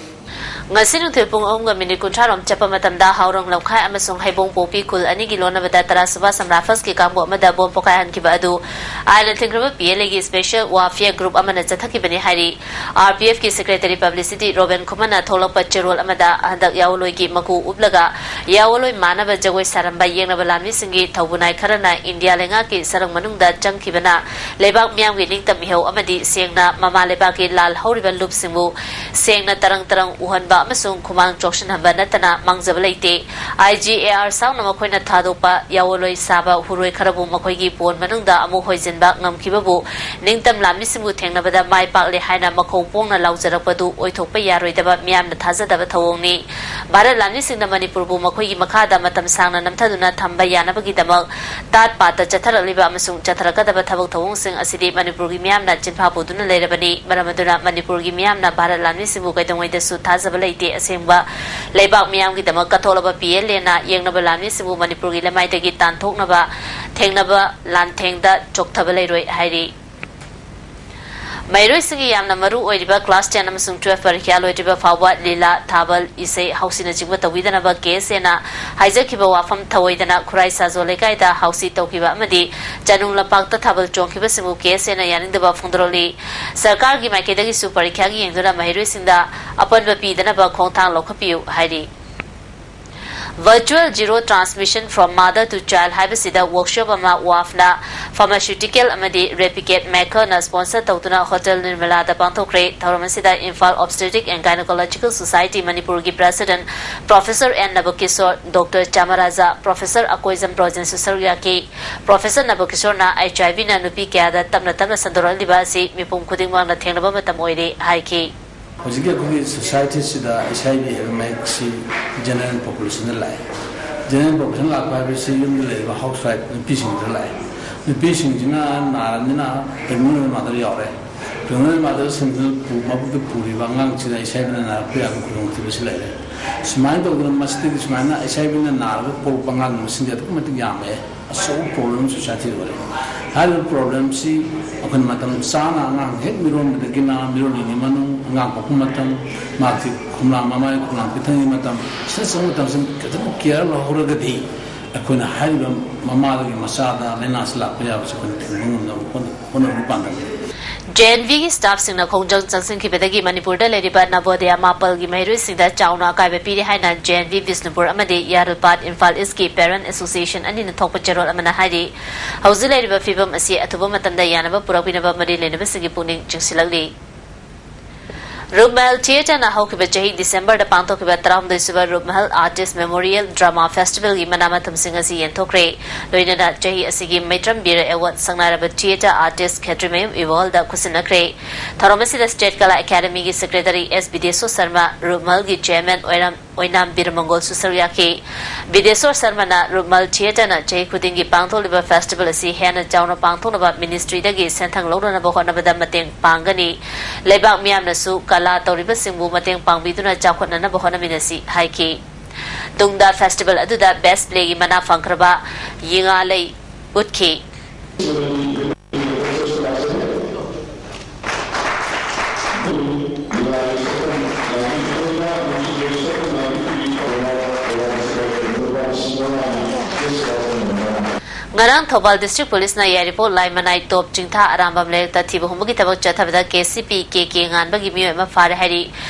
ꯉꯁꯤ ꯅꯨꯡꯊꯤꯜ ꯄꯨꯡ ꯑꯍꯨꯝꯒ minute ꯀꯨꯟꯊ꯭ꯔꯥꯔꯣꯝ ꯆꯠꯄ ꯃꯇꯝꯗ ꯍꯥꯎꯔꯪ ꯂꯝꯈꯥꯏ ꯑꯃꯁꯨꯡ ꯍꯩꯕꯣꯡ ꯄꯣꯛꯄꯤ ꯈꯨꯜ ꯑꯅꯤꯒꯤ ꯂꯣꯟꯅꯕꯗ ꯇꯔꯥꯁꯨꯕ ꯁꯝꯔꯥꯐꯜꯁꯀꯤ ꯀꯥꯡꯕꯨ ꯑꯃꯗ ꯕꯣꯝ ꯄꯣꯈꯥꯏꯍꯟꯈꯤꯕ ꯑꯗꯨ ꯑꯥꯏꯟꯅ ꯊꯤꯡꯈ꯭ꯔꯕ ꯄꯤ ꯑꯦꯜ ꯑꯦꯒꯤ ꯁ꯭ꯄꯦꯁꯤꯌꯦꯜ ꯋꯥꯔꯐꯤꯌꯔ ꯒ꯭ꯔꯨꯞ ꯑꯃꯅ ꯆꯠꯊꯈꯤꯕꯅꯤ ꯍꯥꯏꯔꯤ꯫ ꯑꯥꯔ ꯄꯤ ꯑꯦꯐꯀꯤ ꯁꯦꯀ꯭ꯔꯦꯇꯔꯤ ꯄꯕ꯭ꯂꯤꯁꯤꯇꯤ ꯔꯣꯕꯦꯟ ꯈꯨꯃꯟꯅ ꯊꯣꯛꯂꯛꯄ ꯆꯦꯔꯣꯜ ꯑꯃꯗ ꯍꯟꯗꯛ ꯌꯥꯑꯣꯂꯣꯏꯒꯤ ꯃꯀꯨ ꯎꯞꯂꯒ ꯌꯥꯑꯣꯂꯣꯏ ꯃꯥꯟꯅꯕ ꯖꯒꯣꯏ ꯁꯥꯔꯝꯕ ꯌꯦꯡꯅꯕ ꯂꯥꯟꯃꯤꯁꯤꯡꯒꯤ ꯊꯧꯕꯨꯅꯥꯏ ꯈꯔꯅ ꯏꯟꯗꯤꯌꯥ ꯂꯩꯉꯥꯛꯀꯤ ꯁꯔꯪ ꯃꯅꯨꯡꯗ ꯆꯪꯈꯤꯕꯅ ꯂꯩꯕꯥꯛ ꯃꯤꯌꯥꯝꯒꯤ ꯅꯤꯡꯇꯝ ꯏꯍꯧ ꯑꯃꯗꯤ ꯁꯦꯡꯅ ꯃꯃꯥ ꯂꯩꯕꯥꯛꯀꯤ ꯂꯥꯜ ꯍꯧꯔꯤꯕ ꯂꯨꯞꯁꯤꯡꯕꯨ ꯁꯦꯡꯅ ꯇꯔꯪ ꯇꯔꯪ ꯎꯍꯟꯕ ꯑꯃꯁꯨꯡ ꯈꯨꯃꯥꯡ ꯆꯣꯛꯁꯤꯟꯍꯟꯕ ꯅꯠꯇꯅ ꯃꯥꯡꯖꯕ ꯂꯩꯇꯦ꯫ ꯑꯥꯏ ꯖꯤ ꯑꯦ ꯑꯥꯔ ꯁꯥꯎꯅ ꯃꯈꯣꯏꯅ ꯊꯥꯗꯣꯛꯄ ꯌꯥꯑꯣꯂꯣꯏ ꯁꯥꯕ ꯍꯨꯔꯣꯏ ꯈꯔꯕꯨ ꯃꯈꯣꯏꯒꯤ ꯄꯣꯟ ꯃꯅꯨꯡꯗ ꯑꯃꯨꯛ ꯍꯣꯏꯖꯤꯟꯕ ꯉꯝꯈꯤꯕꯕꯨ ꯅꯤꯡꯇꯝ ꯂꯥꯟꯃꯤꯁꯤꯡꯕꯨ ꯊꯦꯡꯅꯕꯗ ꯃꯥꯏ ꯄꯥꯛꯂꯦ ꯍꯥꯏꯅ ꯃꯈꯧ ꯄꯣꯡꯅ ꯂꯥꯎꯖꯔꯛꯄꯗꯨ ꯑꯣꯏꯊꯣꯛꯄ ꯌꯥꯔꯣꯏꯗꯕ ꯃꯤꯌꯥꯝꯅ ꯊꯥꯖꯗꯕ ꯊꯧꯑꯣꯡꯅꯤ꯫ ꯚꯥꯔꯠ ꯂꯥꯟꯃꯤꯁꯤꯡꯅ ꯃꯅꯤꯄꯨꯔꯕꯨ ꯃꯈꯣꯏꯒꯤ ꯃꯈꯥꯗ ꯃꯇꯝ ꯁꯥꯡꯅ ꯅꯝꯊꯗꯨꯅ ꯊꯝꯕ ꯌꯥꯅꯕꯒꯤꯗꯃꯛ ꯇꯥꯠ ꯄꯥꯠꯇ ꯆꯠꯊꯔꯛꯂꯤꯕ ꯑꯃꯁꯨꯡ ꯆꯠꯊꯔꯛꯀꯗꯕ ꯊꯕꯛ ꯊꯧꯑꯣꯡꯁꯤꯡ ꯑꯁꯤꯗꯤ ꯃꯅꯤꯄꯨꯔꯒꯤ ꯃꯤꯌꯥꯝꯅ ꯆꯤꯟꯐꯥ ꯄꯨꯗꯨꯅ ꯂꯩꯔꯕꯅꯤ꯫ ꯃꯔꯝ ꯑꯗꯨꯅ ꯃꯅꯤꯄꯨꯔꯒꯤ ꯃꯤꯌꯥꯝꯅ ꯚꯥꯔꯠ ꯂꯥꯟꯃꯤꯁꯤꯡꯕꯨ ꯀꯩꯗꯧꯉꯩꯗꯁꯨ ꯊꯥꯖꯕ ꯂꯩꯇꯦ꯫ ꯑꯁꯦꯡꯕ ꯂꯩꯕꯥꯛ ꯃꯤꯌꯥꯝꯒꯤꯗꯃꯛ ꯀꯠꯊꯣꯛꯂꯕ ꯄꯤ ꯑꯦꯜ ꯑꯦꯅ ꯌꯦꯡꯅꯕ ꯂꯥꯟꯃꯤꯁꯤꯡꯕꯨ ꯃꯅꯤꯄꯨꯔꯒꯤ ꯂꯩꯃꯥꯏꯗꯒꯤ ꯇꯥꯟꯊꯣꯛꯅꯕ ꯊꯦꯡꯅꯕ ꯂꯥꯟꯊꯦꯡꯗ ꯆꯣꯛꯊꯕ ꯂꯩꯔꯣꯏ ꯍꯥꯏꯔꯤ꯫ ꯃꯍꯩꯔꯣꯏꯁꯤꯡꯒꯤ ꯌꯥꯝꯅ ꯃꯔꯨ ꯑꯣꯏꯔꯤꯕ ꯀ꯭ꯂꯥꯁ ꯇꯦꯟ ꯑꯃꯁꯨꯡ ꯇꯨꯋꯦꯜꯐ ꯄꯔꯤꯈ꯭ꯌꯥ ꯂꯣꯏꯗ꯭ꯔꯤꯕ ꯐꯥꯎꯕ ꯂꯤꯂꯥ, ꯊꯥꯕꯜ, ꯏꯁꯩ, ꯍꯧꯁꯤꯅꯆꯤꯡꯕ ꯇꯧꯕꯤꯗꯅꯕ ꯀꯦ ꯑꯦꯁ ꯑꯦꯅ ꯍꯥꯏꯖꯈꯤꯕ ꯋꯥꯐꯝ ꯊꯧꯑꯣꯏꯗꯅ ꯈꯨꯔꯥꯏ ꯁꯥꯖꯣ ꯂꯩꯀꯥꯏꯗ ꯍꯧꯁꯤ ꯇꯧꯈꯤꯕ ꯑꯃꯗꯤ ꯆꯅꯨꯡ ꯂꯝꯄꯥꯛꯇ ꯊꯥꯕꯜ ꯆꯣꯡꯈꯤꯕꯁꯤꯡꯕꯨ ꯀꯦ ꯑꯦꯁ ꯑꯦꯅ ꯌꯥꯅꯤꯡꯗꯕ ꯐꯣꯡꯗꯣꯔꯛꯂꯤ꯫ ꯁꯔꯀꯥꯔꯒꯤ ꯃꯥꯏꯀꯩꯗꯒꯤꯁꯨ ꯄꯔꯤꯈ꯭ꯌꯥꯒꯤ ꯌꯦꯡꯗꯨꯅ ꯃꯍꯩꯔꯣꯏꯁꯤꯡꯗ ꯑꯄꯟꯕ ꯄꯤꯗꯅꯕ ꯈꯣꯡꯊꯥꯡ ꯂꯧꯈꯠꯄꯤꯌꯨ ꯍꯥꯏꯔꯤ꯫ Virtual Zero Transmission from Mother to Child ꯍꯥꯏꯕꯁꯤꯗ ꯋꯥꯔꯛꯁꯣꯞ ꯑꯃ ꯋꯥꯐꯅ ꯐꯥꯔꯃꯥꯁ꯭ꯌꯨꯇꯤꯀꯦꯜ ꯑꯃꯗꯤ ꯔꯦꯄꯤꯀꯦꯠ ꯃꯦꯀꯔꯅ ꯁ꯭ꯄꯣꯟꯁꯔ ꯇꯧꯗꯨꯅ ꯍꯣꯇꯦꯜ ꯅꯤꯔꯃꯂꯥꯗ ꯄꯥꯡꯊꯣꯛꯈ꯭ꯔꯦ꯫ ꯊꯧꯔꯝ ꯑꯁꯤꯗ Imphal obstetric and gynaecological society ꯃꯅꯤꯄꯨꯔꯒꯤ president professor N Nabakishore, doctor Chamaraja, professor Akoijam ꯕ꯭ꯔꯣꯖꯦꯟꯁꯨ ꯁꯔꯨꯛ ꯌꯥꯈꯤ꯫ ꯄ꯭ꯔꯣꯐꯦꯁꯔ ꯅꯕꯀꯤꯁꯣꯔꯅ ꯑꯩꯆ ꯑꯥꯏ ꯚꯤꯅ ꯅꯨꯄꯤ ꯀꯌꯥꯗ ꯇꯞꯅ ꯇꯞꯅ ꯁꯟꯗꯣꯔꯛꯂꯤꯕ ꯑꯁꯤ ꯃꯤꯄꯨꯝ ꯈꯨꯗꯤꯡꯃꯛꯅ ꯊꯦꯡꯅꯕ ꯃꯇꯝ ꯑꯣꯏꯔꯦ ꯍꯥꯏꯈꯤ꯫ ꯍꯧꯖꯤꯛꯀꯤ ꯑꯩꯈꯣꯏꯒꯤ ꯁꯣꯁꯥꯏꯇꯤꯁꯤꯗ ꯑꯩꯠꯆ ꯑꯥꯏ ꯚꯤ ꯍꯥꯏꯕ ꯃꯍꯤꯛꯁꯤ ꯖꯦꯅꯔꯦꯜ ꯄꯣꯄꯨꯂꯦꯁꯟꯗ ꯂꯥꯛꯑꯦ꯫ ꯖꯦꯅꯔꯦꯜ ꯄꯣꯄꯨꯂꯦꯁꯟ ꯂꯥꯛꯄ ꯍꯥꯏꯕꯁꯤ ꯌꯨꯝꯗ ꯂꯩꯔꯤꯕ ꯍꯥꯎꯁ ꯋꯥꯏꯐ ꯅꯨꯄꯤꯁꯤꯡꯗ ꯂꯥꯛꯑꯦ꯫ ꯅꯨꯄꯤꯁꯤꯡꯁꯤꯅ ꯅꯥꯔꯕꯅꯤꯅ ꯄ꯭ꯔꯦꯒꯅꯦꯟ ꯃꯥꯗꯔ ꯌꯥꯎꯔꯦ꯫ ꯄ꯭ꯔꯦꯒꯅꯦꯟ ꯃꯥꯗꯔꯁꯤꯡꯗꯨꯅ ꯄꯨ- ꯃꯕꯨꯛꯇ ꯄꯨꯔꯤꯕ ꯑꯉꯥꯡꯁꯤꯗ ꯑꯩꯠꯆ ꯑꯥꯏ ꯚꯤꯅ ꯅꯥꯔꯛꯄ ꯌꯥꯕꯒꯤ ꯈꯨꯗꯣꯡꯊꯤꯕꯁꯤ ꯂꯩꯔꯦ꯫ ꯁꯨꯃꯥꯏꯅ ꯇꯧꯗꯅ ꯃꯁꯤꯗꯒꯤ ꯁꯨꯃꯥꯏꯅ ꯑꯩꯠꯆ ꯑꯥꯏ ꯚꯤꯅ ꯅꯥꯔꯒ ꯄꯣꯛꯂꯛꯄ ꯑꯉꯥꯡ ꯃꯁꯤꯡꯗꯤ ꯑꯗꯨꯛꯀꯤ ꯃꯇꯤꯛ ꯌꯥꯝꯃꯛꯑꯦ꯫ ꯑꯆꯧꯕ ꯄ꯭ꯔꯣꯕ꯭ꯂꯦꯝ ꯁꯣꯁꯥꯏꯇꯤꯗ ꯑꯣꯏꯔꯦ꯫ ꯍꯥꯏꯔꯤꯕ ꯄ꯭ꯔꯣꯕ꯭ꯂꯦꯝꯁꯤ ꯑꯩꯈꯣꯏꯅ ꯃꯇꯝ ꯆꯥꯅ ꯑꯉꯥꯡ ꯍꯦꯛ ꯃꯤꯔꯣꯟꯕꯗꯒꯤꯅ ꯃꯤꯔꯣꯜꯂꯤꯉꯩ ꯃꯅꯨꯡ, ꯑꯉꯥꯡ ꯄꯣꯛꯄ ꯃꯇꯝ, ꯃꯍꯥꯛꯀꯤ ꯈꯣꯝꯂꯥ ꯃꯃꯥꯒꯤ ꯈꯣꯝꯂꯥ ꯄꯤꯊꯛꯉꯩ ꯃꯇꯝ, ꯁꯤꯅꯆꯤꯡꯕ ꯃꯇꯝꯁꯤ ꯐꯖꯅ ꯀꯤꯌꯔ ꯂꯧꯍꯧꯔꯒꯗꯤ ꯑꯩꯈꯣꯏꯅ ꯍꯥꯏꯔꯤꯕ ꯃꯃꯥꯗꯒꯤ ꯃꯆꯥꯗ ꯂꯥꯏꯅꯥꯁꯤ ꯂꯥꯛꯄ ꯌꯥꯕꯁꯤ ꯑꯩꯈꯣꯏꯅ ꯊꯤꯡꯕ ꯉꯝꯅꯕ ꯍꯣꯠꯅ-, ꯍꯣꯠꯅꯕꯒꯤ ꯄꯥꯟꯗꯝꯅꯤ꯫ ꯖꯦ ꯑꯦꯟ ꯚꯤꯒꯤ ꯁ꯭ꯇꯥꯐꯁꯤꯡꯅ ꯈꯣꯡꯖꯪ ꯆꯪꯁꯤꯟꯈꯤꯕꯗꯒꯤ ꯃꯅꯤꯄꯨꯔꯗ ꯂꯩꯔꯤꯕ ꯅꯕꯣꯗꯌꯥ ꯃꯥꯄꯜꯒꯤ ꯃꯍꯩꯔꯣꯏꯁꯤꯡꯗ ꯆꯥꯎꯅ ꯑꯀꯥꯏꯕ ꯄꯤꯔꯤ ꯍꯥꯏꯅ ꯖꯦ ꯑꯦꯟ ꯚꯤ ꯕꯤꯁꯅꯨꯄꯨꯔ ꯑꯃꯗꯤ ꯌꯥꯔꯜꯄꯥꯠ ꯏꯝꯐꯥꯜ ꯏꯁꯀꯤ ꯄꯦꯔꯦꯟ ꯑꯦꯁꯣꯁꯤꯌꯦꯁꯟ ꯑꯅꯤꯅ ꯊꯣꯛꯄ ꯆꯦꯔꯣꯜ ꯑꯃꯅ ꯍꯥꯏꯔꯤ꯫ ꯍꯧꯖꯤꯛ ꯂꯩꯔꯤꯕ ꯐꯤꯕꯝ ꯑꯁꯤ ꯑꯊꯨꯕ ꯃꯇꯝꯗ ꯌꯥꯅꯕ ꯄꯨꯔꯛꯄꯤꯅꯕ ꯃꯔꯤ ꯂꯩꯅꯕꯁꯤꯡꯒꯤ ꯄꯨꯛꯅꯤꯡ ꯆꯤꯡꯁꯤꯜꯂꯛꯂꯤ꯫ ꯔꯨꯞꯃꯍꯜ ꯊꯤꯌꯦꯇꯔꯅ ꯍꯧꯈꯤꯕ ꯆꯍꯤ ꯗꯤꯁꯦꯝꯕꯔꯗ ꯄꯥꯡꯊꯣꯛꯈꯤꯕ ꯇꯔꯥꯍꯨꯝꯗꯣꯏꯁꯨꯕ ꯔꯨꯞꯃꯍꯜ ꯑꯥꯔꯇꯤꯁ ꯃꯦꯃꯣꯔꯤꯌꯦꯜ ꯗ꯭ꯔꯃꯥ ꯐꯦꯁꯇꯤꯚꯦꯜꯒꯤ ꯃꯅꯥ ꯃꯊꯨꯝꯁꯤꯡ ꯑꯁꯤ ꯌꯦꯟꯊꯣꯛꯈ꯭ꯔꯦ꯫ ꯂꯣꯏꯅꯅ ꯆꯍꯤ ꯑꯁꯤꯒꯤ ꯃꯩꯇ꯭ꯔꯝ ꯕꯤꯔ ꯑꯦꯋꯥꯔꯗ ꯁꯪꯅꯥꯏꯔꯕ ꯊꯤꯌꯦꯇꯔ ꯑꯥꯔꯇꯤꯁ ꯈꯦꯇ꯭ꯔꯤꯃꯌꯨꯝ ꯏꯕꯣꯍꯜꯗ ꯈꯨꯠꯁꯤꯟꯅꯈ꯭ꯔꯦ꯫ ꯊꯧꯔꯝ ꯑꯁꯤꯗ ꯁ꯭ꯇꯦꯠ ꯀꯂꯥ ꯑꯦꯀꯥꯗꯃꯤꯒꯤ ꯁꯦꯀ꯭ꯔꯦꯇꯔꯤ ꯑꯦꯁ ꯕꯤꯗꯦꯁꯣ ꯁꯔꯃ, ꯔꯨꯞꯃꯍꯜꯒꯤ ꯆꯦꯌꯔꯃꯦꯟ ꯑꯣꯏꯔꯝ ꯑꯣꯏꯅꯥꯝ ꯕꯤꯔꯃꯪꯒꯣꯜꯁꯨ ꯁꯔꯨꯛ ꯌꯥꯈꯤ꯫ ꯕꯤꯗꯦꯁꯣꯔ ꯁꯔꯃꯅ ꯔꯨꯞꯃꯜ ꯊꯤꯌꯦꯇꯔꯅ ꯆꯍꯤ ꯈꯨꯗꯤꯡꯒꯤ ꯄꯥꯡꯊꯣꯛꯂꯤꯕ ꯐꯦꯁꯇꯤꯚꯦꯜ ꯑꯁꯤ ꯍꯦꯟꯅ ꯆꯥꯎꯅ ꯄꯥꯡꯊꯣꯛꯅꯕ ꯃꯤꯅꯤꯁꯇ꯭ꯔꯤꯗꯒꯤ ꯁꯦꯟꯊꯪ ꯂꯧꯅꯅꯕ ꯍꯣꯠꯅꯕꯗ ꯃꯇꯦꯡ ꯄꯥꯡꯒꯅꯤ꯫ ꯂꯩꯕꯥꯛ ꯃꯤꯌꯥꯝꯅꯁꯨ ꯀꯂꯥ ꯇꯧꯔꯤꯕꯁꯤꯡꯕꯨ ꯃꯇꯦꯡ ꯄꯥꯡꯕꯤꯗꯨꯅ ꯆꯥꯎꯈꯠꯅꯅꯕ ꯍꯣꯠꯅꯃꯤꯟꯅꯁꯤ ꯍꯥꯏꯈꯤ꯫ ꯇꯨꯡꯗ ꯐꯦꯁꯇꯤꯚꯦꯜ ꯑꯗꯨꯗ ꯕꯦꯁ ꯄ꯭ꯂꯦꯒꯤ ꯃꯅꯥ ꯐꯪꯈ꯭ꯔꯕ ꯌꯦꯉꯥꯂꯩ ꯎꯠꯈꯤ꯫ ꯉꯔꯥꯡ ꯊꯧꯕꯥꯜ ꯗꯤꯁꯇ꯭ꯔꯤꯛ ꯄꯨꯂꯤꯁꯅ ꯌꯥꯏꯔꯤꯄꯣꯛ ꯂꯥꯏꯃꯅꯥꯏ ꯇꯣꯞ ꯆꯤꯡꯊꯥ ꯑꯔꯥꯝꯕꯝ ꯂꯩꯔꯛꯇ ꯊꯤꯕ ꯍꯨꯝꯕꯒꯤ ꯊꯕꯛ ꯆꯠꯊꯕꯗ ꯀꯦ ꯁꯤ ꯄꯤ ꯀꯦ ꯀꯦ ꯉꯥꯟꯕꯒꯤ ꯃꯤꯑꯣꯏ ꯑꯃ ꯐꯥꯔꯦ ꯍꯥꯏꯔꯤ꯫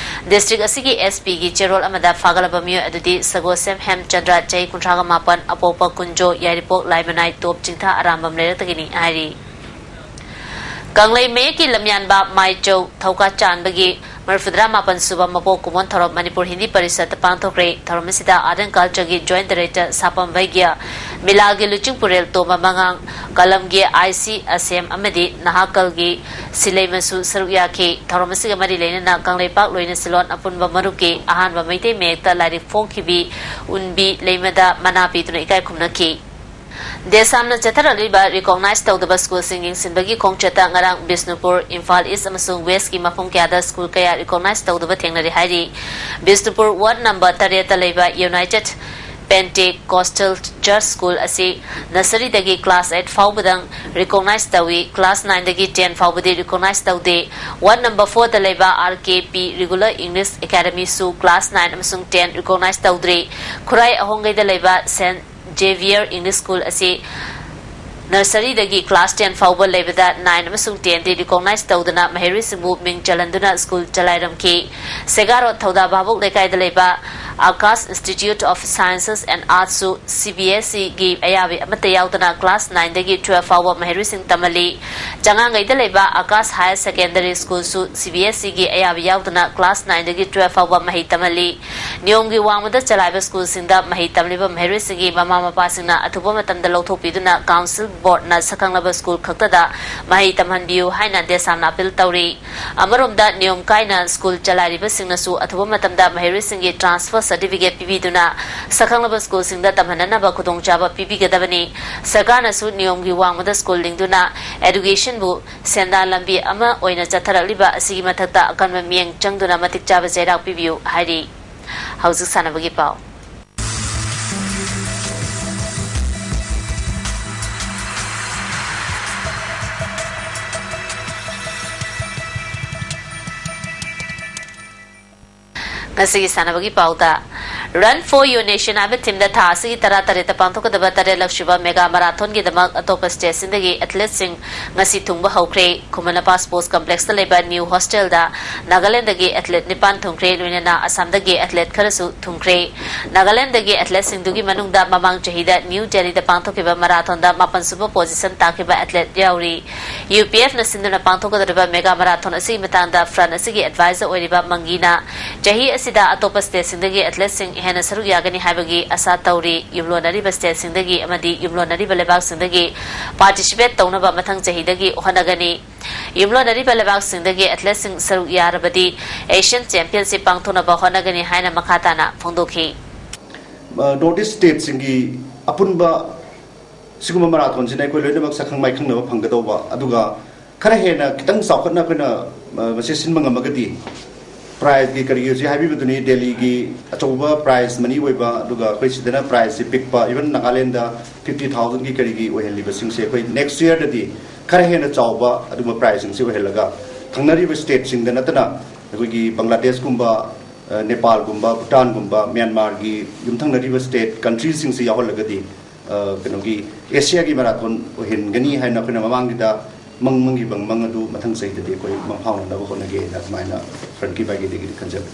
ꯗꯤꯁꯇ꯭ꯔꯤꯛ ꯑꯁꯤꯒꯤ ꯑꯦꯁ ꯄꯤꯒꯤ ꯆꯦꯔꯣꯜ ꯑꯃꯗ ꯐꯥꯒꯠꯂꯕ ꯃꯤꯑꯣꯏ ꯑꯗꯨꯗꯤ ꯁꯒꯣꯁꯦꯝ ꯍꯦꯝꯆꯟꯗ꯭ꯔ, ꯆꯍꯤ ꯀꯨꯟꯊ꯭ꯔꯥꯒ ꯃꯥꯄꯟ, ꯑꯄꯣꯛꯄ ꯀꯨꯟꯖꯣ, ꯌꯥꯏꯔꯤꯄꯣꯛ ꯂꯥꯏꯃꯅꯥꯏ ꯇꯣꯞ ꯆꯤꯡꯊꯥ ꯑꯔꯥꯝꯕꯝ ꯂꯩꯔꯛꯇꯒꯤꯅꯤ ꯍꯥꯏꯔꯤ꯫ ꯀꯪꯂꯩ ꯃꯌꯦꯛꯀꯤ ꯂꯝꯌꯥꯟꯕ ꯃꯥꯏꯆꯧ ꯊꯧꯀꯥ ꯆꯥꯟꯕꯒꯤ ꯃꯔꯤꯐꯨꯇꯔꯥ ꯃꯥꯄꯟ ꯁꯨꯕ ꯃꯄꯣꯛ ꯀꯨꯝꯑꯣꯟ ꯊꯧꯔꯝ ꯃꯅꯤꯄꯨꯔ ꯍꯤꯟꯗꯤ ꯄꯔꯤꯁꯠꯇ ꯄꯥꯡꯊꯣꯛꯈ꯭ꯔꯦ꯫ ꯊꯧꯔꯝ ꯑꯁꯤꯗ Art and Cultureꯒꯤ Joint Director ꯁꯥꯄꯝ ꯕꯩꯒ꯭ꯌ, ꯃꯤꯂꯥꯒꯤ ꯂꯨꯆꯤꯡꯄꯨꯔꯦꯜ Tomba ꯃꯉꯥꯡ, ꯀꯂꯝꯒꯤ I C ꯑꯁꯦꯝ ꯑꯃꯗꯤ ꯅꯍꯥꯀꯜꯒꯤ ꯁꯤꯂꯩꯃꯁꯨ ꯁꯔꯨꯛ ꯌꯥꯈꯤ꯫ ꯊꯧꯔꯝ ꯑꯁꯤꯒ ꯃꯔꯤ ꯂꯩꯅꯅ ꯀꯪꯂꯩꯄꯥꯛ ꯂꯣꯏꯅ ꯁꯤꯂꯣꯟ ꯑꯄꯨꯟꯕ ꯃꯔꯨꯞꯀꯤ ꯑꯍꯥꯟꯕ ꯃꯩꯇꯩ ꯃꯌꯦꯛꯇ ꯂꯥꯏꯔꯤꯛ ꯐꯣꯡꯈꯤꯕꯤ ꯎꯟꯕꯤ ꯂꯩꯃꯗ ꯃꯅꯥ ꯄꯤꯗꯨꯅ ꯏꯀꯥꯏ ꯈꯨꯝꯅꯈꯤ꯫ ꯗꯦꯁ ꯌꯥꯝꯅ ꯆꯠꯊꯔꯛꯂꯤꯕ recognize ꯇꯧꯗꯕ ꯁ꯭ꯀꯨꯜꯁꯤꯡ ꯌꯦꯡꯁꯤꯟꯕꯒꯤ ꯈꯣꯡꯆꯠꯇ ꯉꯔꯥꯡ ꯕꯤꯁꯅꯨꯄꯨꯔ, ꯏꯝꯐꯥꯜ ꯏꯁ ꯑꯃꯁꯨꯡ ꯋꯦꯁꯀꯤ ꯃꯐꯝ ꯀꯌꯥꯗ ꯁ꯭ꯀꯨꯜ ꯀꯌꯥ recognize ꯇꯧꯗꯕ ꯊꯦꯡꯅꯔꯤ ꯍꯥꯏꯔꯤ꯫ ꯕꯤꯁꯅꯨꯄꯨꯔ ꯋꯥꯔꯗ ꯅꯝꯕꯔ ꯇꯔꯦꯠꯇ ꯂꯩꯕ United Pentecostal Church School ꯑꯁꯤ ꯅꯔꯁꯔꯤꯗꯒꯤ ꯀ꯭ꯂꯥꯁ ꯑꯩꯠ ꯐꯥꯎꯕꯗꯪ recognize ꯇꯧꯏ, ꯀ꯭ꯂꯥꯁ ꯅꯥꯏꯟꯗꯒꯤ ꯇꯦꯟ ꯐꯥꯎꯕꯗꯤ recognize ꯇꯧꯗꯦ꯫ ꯋꯥꯔꯗ ꯅꯝꯕꯔ ꯐꯣꯔꯗ ꯂꯩꯕ R K P Regular English Academyꯁꯨ class nine ꯑꯃꯁꯨꯡ ꯇꯦꯟ recognize ꯇꯧꯗ꯭ꯔꯤ꯫ ꯈꯨꯔꯥꯏ ꯑꯍꯣꯡꯒꯩꯗ ꯂꯩꯕ ꯁꯦꯟꯠ ꯖꯦꯚꯤꯌꯔ ꯏꯪꯂꯤꯁ ꯁ꯭ꯀꯨꯜ ꯑꯁꯤ ꯅꯔꯁꯔꯤꯗꯒꯤ ꯀ꯭ꯂꯥꯁ ꯇꯦꯟ ꯐꯥꯎꯕ ꯂꯩꯕꯗ ꯅꯥꯏꯟ ꯑꯃꯁꯨꯡ ꯇꯦꯟꯗꯤ recognize ꯇꯧꯗꯅ ꯃꯍꯩꯔꯣꯏꯁꯤꯡꯕꯨ ꯃꯤꯡ ꯆꯜꯍꯟꯗꯨꯅ ꯁ꯭ꯀꯨꯜ ꯆꯂꯥꯏꯔꯝꯈꯤ꯫ ꯁꯦꯒꯥꯔꯣꯠ ꯊꯧꯗꯥ ꯚꯥꯕꯣꯛ ꯂꯩꯀꯥꯏꯗ ꯂꯩꯕ Akash Institute of Sciences and Artsꯁꯨ C B ꯑꯦꯁ ꯏꯒꯤ ꯑꯌꯥꯕ ꯑꯃꯠꯇ ꯌꯥꯎꯗꯅ ꯀ꯭ꯂꯥꯁ ꯅꯥꯏꯟꯗꯒꯤ ꯇꯨꯋꯦꯜꯐ ꯐꯥꯎꯕ ꯃꯍꯩꯔꯣꯏꯁꯤꯡ ꯇꯝꯍꯜꯂꯤ꯫ ꯆꯉꯥꯡꯒꯩꯗ ꯂꯩꯕ Akash Higher Secondary Schoolꯁꯨ C B ꯑꯦꯁ ꯏꯒꯤ ꯑꯌꯥꯕ ꯌꯥꯎꯗꯅ ꯀ꯭ꯂꯥꯁ ꯅꯥꯏꯟꯗꯒꯤ ꯇꯨꯋꯦꯜꯐ ꯐꯥꯎꯕ ꯃꯍꯩ ꯇꯝꯍꯜꯂꯤ꯫ ꯅꯤꯌꯣꯝꯒꯤ ꯋꯥꯡꯃꯗ ꯆꯂꯥꯏꯕ ꯁ꯭ꯀꯨꯜꯁꯤꯡꯗ ꯃꯍꯩ ꯇꯝꯂꯤꯕ ꯃꯍꯩꯔꯣꯏꯁꯤꯡꯒꯤ ꯃꯃꯥ ꯃꯄꯥꯁꯤꯡꯅ ꯑꯊꯨꯕ ꯃꯇꯝꯗ ꯂꯧꯊꯣꯛꯄꯤꯗꯨꯅ ꯀꯥꯎꯟꯁꯤꯜ ꯕꯣꯔꯗꯅ ꯁꯛꯈꯪꯂꯕ ꯁ꯭ꯀꯨꯜ ꯈꯛꯇꯗ ꯃꯍꯩ ꯇꯝꯍꯟꯕꯤꯌꯨ ꯍꯥꯏꯅ ꯗꯦꯁꯥꯝꯅ ꯑꯥꯄꯤꯜ ꯇꯧꯔꯤ꯫ ꯑꯃꯔꯣꯝꯗ ꯅꯤꯌꯣꯝ ꯀꯥꯏꯅ ꯁ꯭ꯀꯨꯜ ꯆꯂꯥꯏꯔꯤꯕꯁꯤꯡꯅꯁꯨ ꯑꯊꯨꯕ ꯃꯇꯝꯗ ꯃꯍꯩꯔꯣꯏꯁꯤꯡꯒꯤ transfer certificate ꯄꯤꯕꯤꯗꯨꯅ ꯁꯛꯈꯪꯂꯕ ꯁ꯭ꯀꯨꯜꯁꯤꯡꯗ ꯇꯝꯍꯟꯅꯅꯕ ꯈꯨꯗꯣꯡꯆꯥꯕ ꯄꯤꯕꯤꯒꯗꯕꯅꯤ꯫ ꯁꯔꯀꯥꯔꯅꯁꯨ ꯅꯤꯌꯣꯝꯒꯤ ꯋꯥꯡꯃꯗ ꯁ꯭ꯀꯨꯜ ꯂꯤꯡꯗꯨꯅ educationꯕꯨ ꯁꯦꯟꯗꯥꯟ ꯂꯝꯕꯤ ꯑꯃ ꯑꯣꯏꯅ ꯆꯠꯊꯔꯛꯂꯤꯕ ꯑꯁꯤꯒꯤ ꯃꯊꯛꯇ ꯑꯀꯟꯕ ꯃꯤꯠꯌꯦꯡ ꯆꯪꯗꯨꯅ ꯃꯇꯤꯛ ꯆꯥꯕ ꯆꯩꯔꯥꯛ ꯄꯤꯕꯤꯌꯨ ꯍꯥꯏꯔꯤ꯫ ꯍꯧꯖꯤꯛ ꯁꯥꯟꯅꯕꯒꯤ ꯄꯥꯎ꯫ ꯉꯁꯤꯒꯤ ꯁꯥꯟꯅꯕꯒꯤ ꯄꯥꯎꯗ, Run for Your Nation ꯍꯥꯏꯕ ꯊꯤꯝꯗ ꯊꯥ ꯑꯁꯤꯒꯤ ꯇꯔꯥ ꯇꯔꯦꯠꯇ ꯄꯥꯡꯊꯣꯛꯀꯗꯕ ꯇꯔꯦꯠꯂꯛ ꯁꯨꯕ ꯃꯦꯒꯥ ꯃꯔꯥꯊꯣꯟꯒꯤꯗꯃꯛ ꯑꯇꯣꯞꯄ ꯁ꯭ꯇꯦꯠꯁꯤꯡꯗꯒꯤ ꯑꯦꯊꯂꯦꯠꯁꯤꯡ ꯉꯁꯤ ꯊꯨꯡꯕ ꯍꯧꯈ꯭ꯔꯦ꯫ ꯈꯨꯃꯟ ꯂꯝꯄꯥꯛ ꯁ꯭ꯄꯣꯔꯠꯁ ꯀꯝꯄ꯭ꯂꯦꯛꯁꯇ ꯂꯩꯕ ꯅ꯭ꯌꯨ ꯍꯣꯁꯇꯦꯜꯗ ꯅꯥꯒꯥꯂꯦꯟꯗꯒꯤ ꯑꯦꯊꯂꯦꯠ ꯅꯤꯄꯥꯟ ꯊꯨꯡꯈ꯭ꯔꯦ, ꯂꯣꯏꯅꯅ ꯑꯁꯥꯝꯗꯒꯤ ꯑꯦꯊꯂꯦꯠ ꯈꯔꯁꯨ ꯊꯨꯡꯈ꯭ꯔꯦ꯫ ꯅꯥꯒꯥꯂꯦꯟꯗꯒꯤ ꯑꯦꯊꯂꯦꯠꯁꯤꯡꯗꯨꯒꯤ ꯃꯅꯨꯡꯗ ꯃꯃꯥꯡ ꯆꯍꯤꯗ ꯅ꯭ꯌꯨ ꯗꯦꯜꯂꯤꯗ ꯄꯥꯡꯊꯣꯛꯈꯤꯕ ꯃꯔꯥꯊꯣꯟꯗ ꯃꯥꯄꯟ ꯁꯨꯕ ꯄꯣꯖꯤꯁꯟ ꯇꯥꯈꯤꯕ ꯑꯦꯊꯂꯦꯠ ꯌꯥꯎꯔꯤ꯫ ꯌꯨ ꯄꯤ ꯑꯦꯐꯅ ꯁꯤꯟꯗꯨꯅ ꯄꯥꯡꯊꯣꯛꯀꯗꯧꯔꯤꯕ ꯃꯦꯒꯥ ꯃꯔꯥꯊꯣꯟ ꯑꯁꯤꯒꯤ ꯃꯇꯥꯡꯗ ꯐ꯭ꯔꯟ ꯑꯁꯤꯒꯤ ꯑꯦꯗꯚꯥꯏꯖꯔ ꯑꯣꯏꯔꯤꯕ ꯃꯪꯒꯤꯅ ꯆꯍꯤ ꯑꯁꯤꯗ ꯑꯇꯣꯞꯄ ꯁ꯭ꯇꯦꯠꯁꯤꯡꯗꯒꯤ ꯑꯦꯊꯂꯦꯠꯁꯤꯡ ꯍꯦꯟꯅ ꯁꯔꯨꯛ ꯌꯥꯒꯅꯤ ꯍꯥꯏꯕꯒꯤ ꯑꯁꯥ ꯇꯧꯔꯤ꯫ ꯌꯨꯝꯂꯣꯟꯅꯔꯤꯕ ꯁ꯭ꯇꯦꯠꯁꯤꯡꯗꯒꯤ ꯑꯃꯗꯤ ꯌꯨꯝꯂꯣꯟꯅꯔꯤꯕ ꯂꯩꯕꯥꯛꯁꯤꯡꯗꯒꯤ ꯄꯥꯔꯇꯤꯁꯤꯄꯦꯠ ꯇꯧꯅꯕ ꯃꯊꯪ ꯆꯍꯤꯗꯒꯤ ꯍꯣꯠꯅꯒꯅꯤ꯫ ꯌꯨꯝꯂꯣꯟꯅꯔꯤꯕ ꯂꯩꯕꯥꯛꯁꯤꯡꯗꯒꯤ ꯑꯦꯊꯂꯦꯠꯁꯤꯡ ꯁꯔꯨꯛ ꯌꯥꯔꯕꯗꯤ ꯑꯦꯁꯤꯌꯥꯟ ꯆꯦꯝꯄꯤꯌꯟꯁꯤꯞ ꯄꯥꯡꯊꯣꯛꯅꯕ ꯍꯣꯠꯅꯒꯅꯤ ꯍꯥꯏꯅ ꯃꯈꯥ ꯇꯥꯅ ꯐꯣꯡꯗꯣꯛꯈꯤ꯫ ꯅꯣꯔꯠ ꯏꯁ ꯁ꯭ꯇꯦꯠꯁꯤꯡꯒꯤ ꯑꯄꯨꯟꯕ ꯁꯤꯒꯨꯝꯕ ꯃꯔꯥꯊꯣꯟꯁꯤꯅ ꯑꯩꯈꯣꯏ ꯂꯣꯏꯅꯃꯛ ꯁꯛꯈꯪ ꯃꯥꯏꯈꯪꯅꯕ ꯐꯪꯒꯗꯧꯕ, ꯑꯗꯨꯒ ꯈꯔ ꯍꯦꯟꯅ ꯈꯤꯇꯪ ꯆꯥꯎꯈꯠꯅ ꯑꯩꯈꯣꯏꯅ ꯃꯁꯤ ꯁꯤꯟꯕ ꯉꯝꯃꯒꯗꯤ, ꯄ꯭ꯔꯥꯏꯖꯀꯤ ꯀꯔꯤꯒꯤ ꯍꯧꯖꯤꯛ ꯍꯥꯏꯕꯤꯕꯗꯨꯅꯤ, ꯗꯦꯜꯂꯤꯒꯤ ꯑꯆꯧꯕ ꯄ꯭ꯔꯥꯏꯖ ꯃꯅꯤ ꯑꯣꯏꯕ, ꯑꯗꯨꯒ ꯑꯩꯈꯣꯏ ꯁꯤꯗꯅ ꯄ꯭ꯔꯥꯏꯖꯁꯤ ꯄꯤꯛꯄ, ꯏꯚꯟ ꯅꯥꯒꯥꯂꯦꯟꯗ ꯐꯤꯐꯇꯤ ꯊꯥꯎꯖꯟꯒꯤ ꯀꯔꯤꯒꯤ ꯑꯣꯏꯍꯜꯂꯤꯕꯁꯤꯡꯁꯦ ꯑꯩꯈꯣꯏ ꯅꯦꯛꯁ ꯌꯔꯗꯗꯤ ꯈꯔ ꯍꯦꯟꯅ ꯆꯥꯎꯕ ꯑꯗꯨꯒꯨꯝꯕ ꯄ꯭ꯔꯥꯏꯖꯁꯤꯡꯁꯤ ꯑꯣꯏꯍꯜꯂꯒ, ꯊꯪꯅꯔꯤꯕ ꯁ꯭ꯇꯦꯠꯁꯤꯡꯗ ꯅꯠꯇꯅ ꯑꯩꯈꯣꯏꯒꯤ ꯕꯪꯒ꯭ꯂꯥꯗꯦꯁꯀꯨꯝꯕ, ꯅꯦꯄꯥꯜꯒꯨꯝꯕ, ꯚꯨꯇꯥꯟꯒꯨꯝꯕ, ꯃ꯭ꯌꯥꯟꯃꯥꯔꯒꯤ ꯌꯨꯝꯊꯪꯅꯔꯤꯕ ꯁ꯭ꯇꯦꯠ ꯀꯟꯇ꯭ꯔꯤꯁꯤꯡꯁꯤ ꯌꯥꯎꯍꯜꯂꯒꯗꯤ, ꯀꯩꯅꯣꯒꯤ ꯑꯦꯁꯤꯌꯥꯒꯤ ꯃꯔꯥꯊꯣꯟ ꯑꯣꯏꯍꯟꯒꯅꯤ ꯍꯥꯏꯅ ꯑꯩꯈꯣꯏꯅ ꯃꯃꯥꯡꯒꯤꯗ ꯃꯪ ꯃꯪꯈꯤꯕ ꯃꯪ ꯑꯗꯨ ꯃꯊꯪ ꯆꯍꯤꯗꯗꯤ ꯑꯩꯈꯣꯏ ꯃꯪꯐꯥꯎꯅꯅꯕ ꯍꯣꯠꯅꯒꯦꯅ ꯑꯗꯨꯃꯥꯏꯅ ꯐ꯭ꯔꯟꯀꯤ ꯕꯥꯏꯒꯤꯗꯒꯤꯗꯤ ꯈꯟꯖꯕ꯫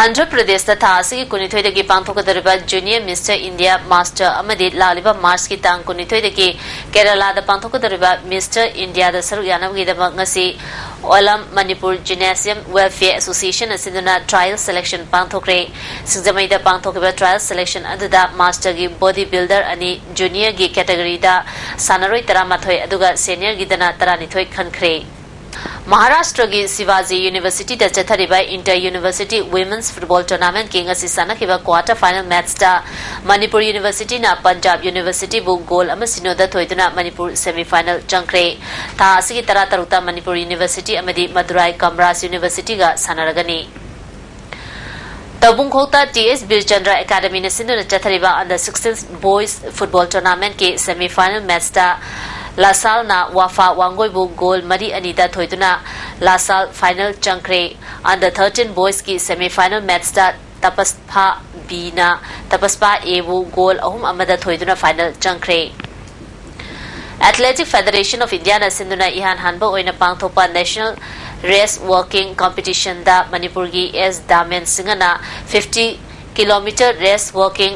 ꯑꯟꯙ꯭ꯔ ꯄ꯭ꯔꯗꯦꯁꯇ ꯊꯥ ꯑꯁꯤꯒꯤ ꯀꯨꯟꯅꯤꯊꯣꯏꯗꯒꯤ ꯄꯥꯡꯊꯣꯛꯀꯗꯧꯔꯤꯕ ꯖꯨꯅꯤꯌꯔ ꯃꯤꯁꯇꯔ ꯏꯟꯗꯤꯌꯥ ꯃꯥꯁꯇꯔ ꯑꯃꯗꯤ ꯂꯥꯛꯂꯤꯕ ꯃꯥꯔꯆꯀꯤ ꯇꯥꯡ ꯀꯨꯟꯅꯤꯊꯣꯏꯗꯒꯤ ꯀꯦꯔꯂꯥꯗ ꯄꯥꯡꯊꯣꯛꯀꯗꯧꯔꯤꯕ ꯃꯤꯁꯇꯔ ꯏꯟꯗꯤꯌꯥꯗ ꯁꯔꯨꯛ ꯌꯥꯅꯕꯒꯤꯗꯃꯛ ꯉꯁꯤ ꯑꯣꯂꯝ ꯃꯅꯤꯄꯨꯔ ꯖꯤꯝꯅꯥꯁꯤꯌꯝ ꯋꯦꯜꯐꯤꯌꯔ ꯑꯦꯁꯣꯁꯤꯌꯦꯁꯟ ꯑꯁꯤꯟꯗꯨꯅ ꯇ꯭ꯔꯥꯏꯌꯦꯜ ꯁꯦꯂꯦꯛꯁꯟ ꯄꯥꯡꯊꯣꯛꯈ꯭ꯔꯦ꯫ ꯁꯤꯡꯖꯃꯩꯗ ꯄꯥꯡꯊꯣꯛꯈꯤꯕ ꯇ꯭ꯔꯥꯏꯌꯦꯜ ꯁꯦꯂꯦꯛꯁꯟ ꯑꯗꯨꯗ ꯃꯥꯁꯇꯔꯒꯤ ꯕꯣꯗꯤ ꯕꯤꯜꯗꯔ ꯑꯅꯤ, ꯖꯨꯅꯤꯌꯔꯒꯤ ꯀꯦꯇꯒꯣꯔꯤꯗ ꯁꯥꯟꯅꯔꯣꯏ ꯇꯔꯥꯃꯥꯊꯣꯏ ꯑꯗꯨꯒ ꯁꯦꯅꯤꯌꯔꯒꯤꯗꯅ ꯇꯔꯥꯅꯤꯊꯣꯏ ꯈꯟꯈ꯭ꯔꯦ꯫ ꯃꯍꯥꯔꯥꯁꯇ꯭ꯔꯒꯤ ꯁꯤꯕꯥꯖꯤ ꯌꯨꯅꯤꯚꯔꯁꯤꯇꯤꯗ ꯆꯠꯊꯔꯤꯕ ꯏꯟꯇꯔ ꯌꯨꯅꯤꯚꯔꯁꯤꯇꯤ ꯋꯤꯃꯦꯟꯁ ꯐꯨꯠꯕꯣꯜ ꯇꯣꯔꯅꯥꯃꯦꯟꯠꯀꯤ ꯉꯁꯤ ꯁꯥꯟꯅꯈꯤꯕ ꯀ꯭ꯋꯥꯔꯇꯔ ꯐꯥꯏꯅꯦꯜ ꯃꯦꯠꯆꯇ ꯃꯅꯤꯄꯨꯔ ꯌꯨꯅꯤꯚꯔꯁꯤꯇꯤꯅ ꯄꯟꯖꯥꯕ ꯌꯨꯅꯤꯚꯔꯁꯤꯇꯤꯕꯨ ꯒꯣꯜ ꯑꯃ ꯁꯤꯅꯣꯗ ꯊꯣꯏꯗꯨꯅ ꯃꯅꯤꯄꯨꯔ ꯁꯦꯃꯤ ꯐꯥꯏꯅꯦꯜ ꯆꯪꯈ꯭ꯔꯦ꯫ ꯊꯥ ꯑꯁꯤꯒꯤ ꯇꯔꯥꯇꯔꯨꯛꯇ ꯃꯅꯤꯄꯨꯔ ꯌꯨꯅꯤꯚꯔꯁꯤꯇꯤ ꯑꯃꯗꯤ ꯃꯗꯨꯔꯥꯏ ꯀꯝꯔꯥꯖ ꯌꯨꯅꯤꯚꯔꯁꯤꯇꯤꯒ ꯁꯥꯟꯅꯔꯒꯅꯤ꯫ ꯇꯧꯕꯨꯡꯈꯣꯛꯇ ꯇꯤ ꯑꯦꯁ ꯕꯤꯔꯆꯟꯗ꯭ꯔ ꯑꯦꯀꯥꯗꯃꯤꯅ ꯁꯤꯟꯗꯨꯅ ꯆꯠꯊꯔꯤꯕ ꯑꯟꯗꯔ ꯁꯤꯛꯁꯇꯤꯟ ꯕꯣꯏꯁ ꯐꯨꯠꯕꯣꯜ ꯇꯣꯔꯅꯥꯃꯦꯟꯠꯀꯤ ꯁꯦꯃꯤ ꯐꯥꯏꯅꯦꯜ ꯃꯦꯠꯆꯇ ꯂꯥꯁꯥꯜꯅ ꯋꯥꯐꯥ ꯋꯥꯡꯒꯣꯏꯕꯨ ꯒꯣꯜ ꯃꯔꯤ ꯑꯅꯤꯗ ꯊꯣꯏꯗꯨꯅ ꯂꯥꯁꯥꯜ ꯐꯥꯏꯅꯦꯜ ꯆꯪꯈ꯭ꯔꯦ꯫ ꯑꯟꯗꯔ ꯊꯥꯔꯇꯤꯟ ꯕꯣꯏꯁꯀꯤ ꯁꯦꯃꯤ ꯐꯥꯏꯅꯦꯜ ꯃꯦꯠꯆꯇ ꯇꯄꯁꯐꯥ Bꯅ Tapaspa Aꯕꯨ goal ꯑꯍꯨꯝ ꯑꯃꯗ ꯊꯣꯏꯗꯨꯅ final ꯆꯪꯈ꯭ꯔꯦ꯫ Athletic Federation of Indiaꯅ ꯁꯤꯟꯗꯨꯅ ꯏꯍꯥꯟ ꯍꯥꯟꯕ ꯑꯣꯏꯅ ꯄꯥꯡꯊꯣꯛꯄ National Race Walking Competitionꯗ ꯃꯅꯤꯄꯨꯔꯒꯤ ꯑꯦꯁ ꯗꯥꯃꯦꯟ ꯁꯤꯡꯍꯅ fifty kilometer race walking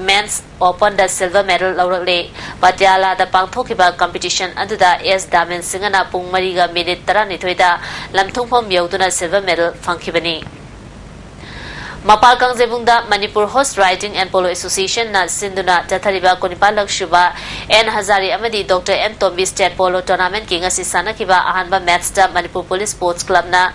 Men's Openꯗ silver medal ꯂꯧꯔꯛꯂꯦ꯫ ꯄꯇꯤꯌꯥꯂꯥꯗ ꯄꯥꯡꯊꯣꯛꯈꯤꯕ competition ꯑꯗꯨꯗ ꯑꯦꯁ ꯗꯥꯃꯦꯟ ꯁꯤꯡꯍꯅ ꯄꯨꯡ ꯃꯔꯤꯒ minute ꯇꯔꯥꯅꯤꯊꯣꯏꯗ ꯂꯝꯊꯨꯡꯐꯝ ꯌꯧꯗꯨꯅ silver medal ꯐꯪꯈꯤꯕꯅꯤ꯫ ꯃꯄꯥꯜ ꯀꯥꯡꯖꯩꯕꯨꯡꯗ Manipur Horse Riding and Polo Associationꯅ ꯁꯤꯟꯗꯨꯅ ꯆꯠꯊꯔꯤꯕ ꯀꯨꯟꯅꯤꯄꯥꯜꯂꯛ ꯁꯨꯕ ꯑꯦꯟ ꯍꯖꯥꯔꯦ ꯑꯃꯗꯤ doctor N Tombi State Polo Tournamentꯀꯤ ꯉꯁꯤ ꯁꯥꯟꯅꯈꯤꯕ ꯑꯍꯥꯟꯕ matchꯇ Manipur Police Sports Clubꯅ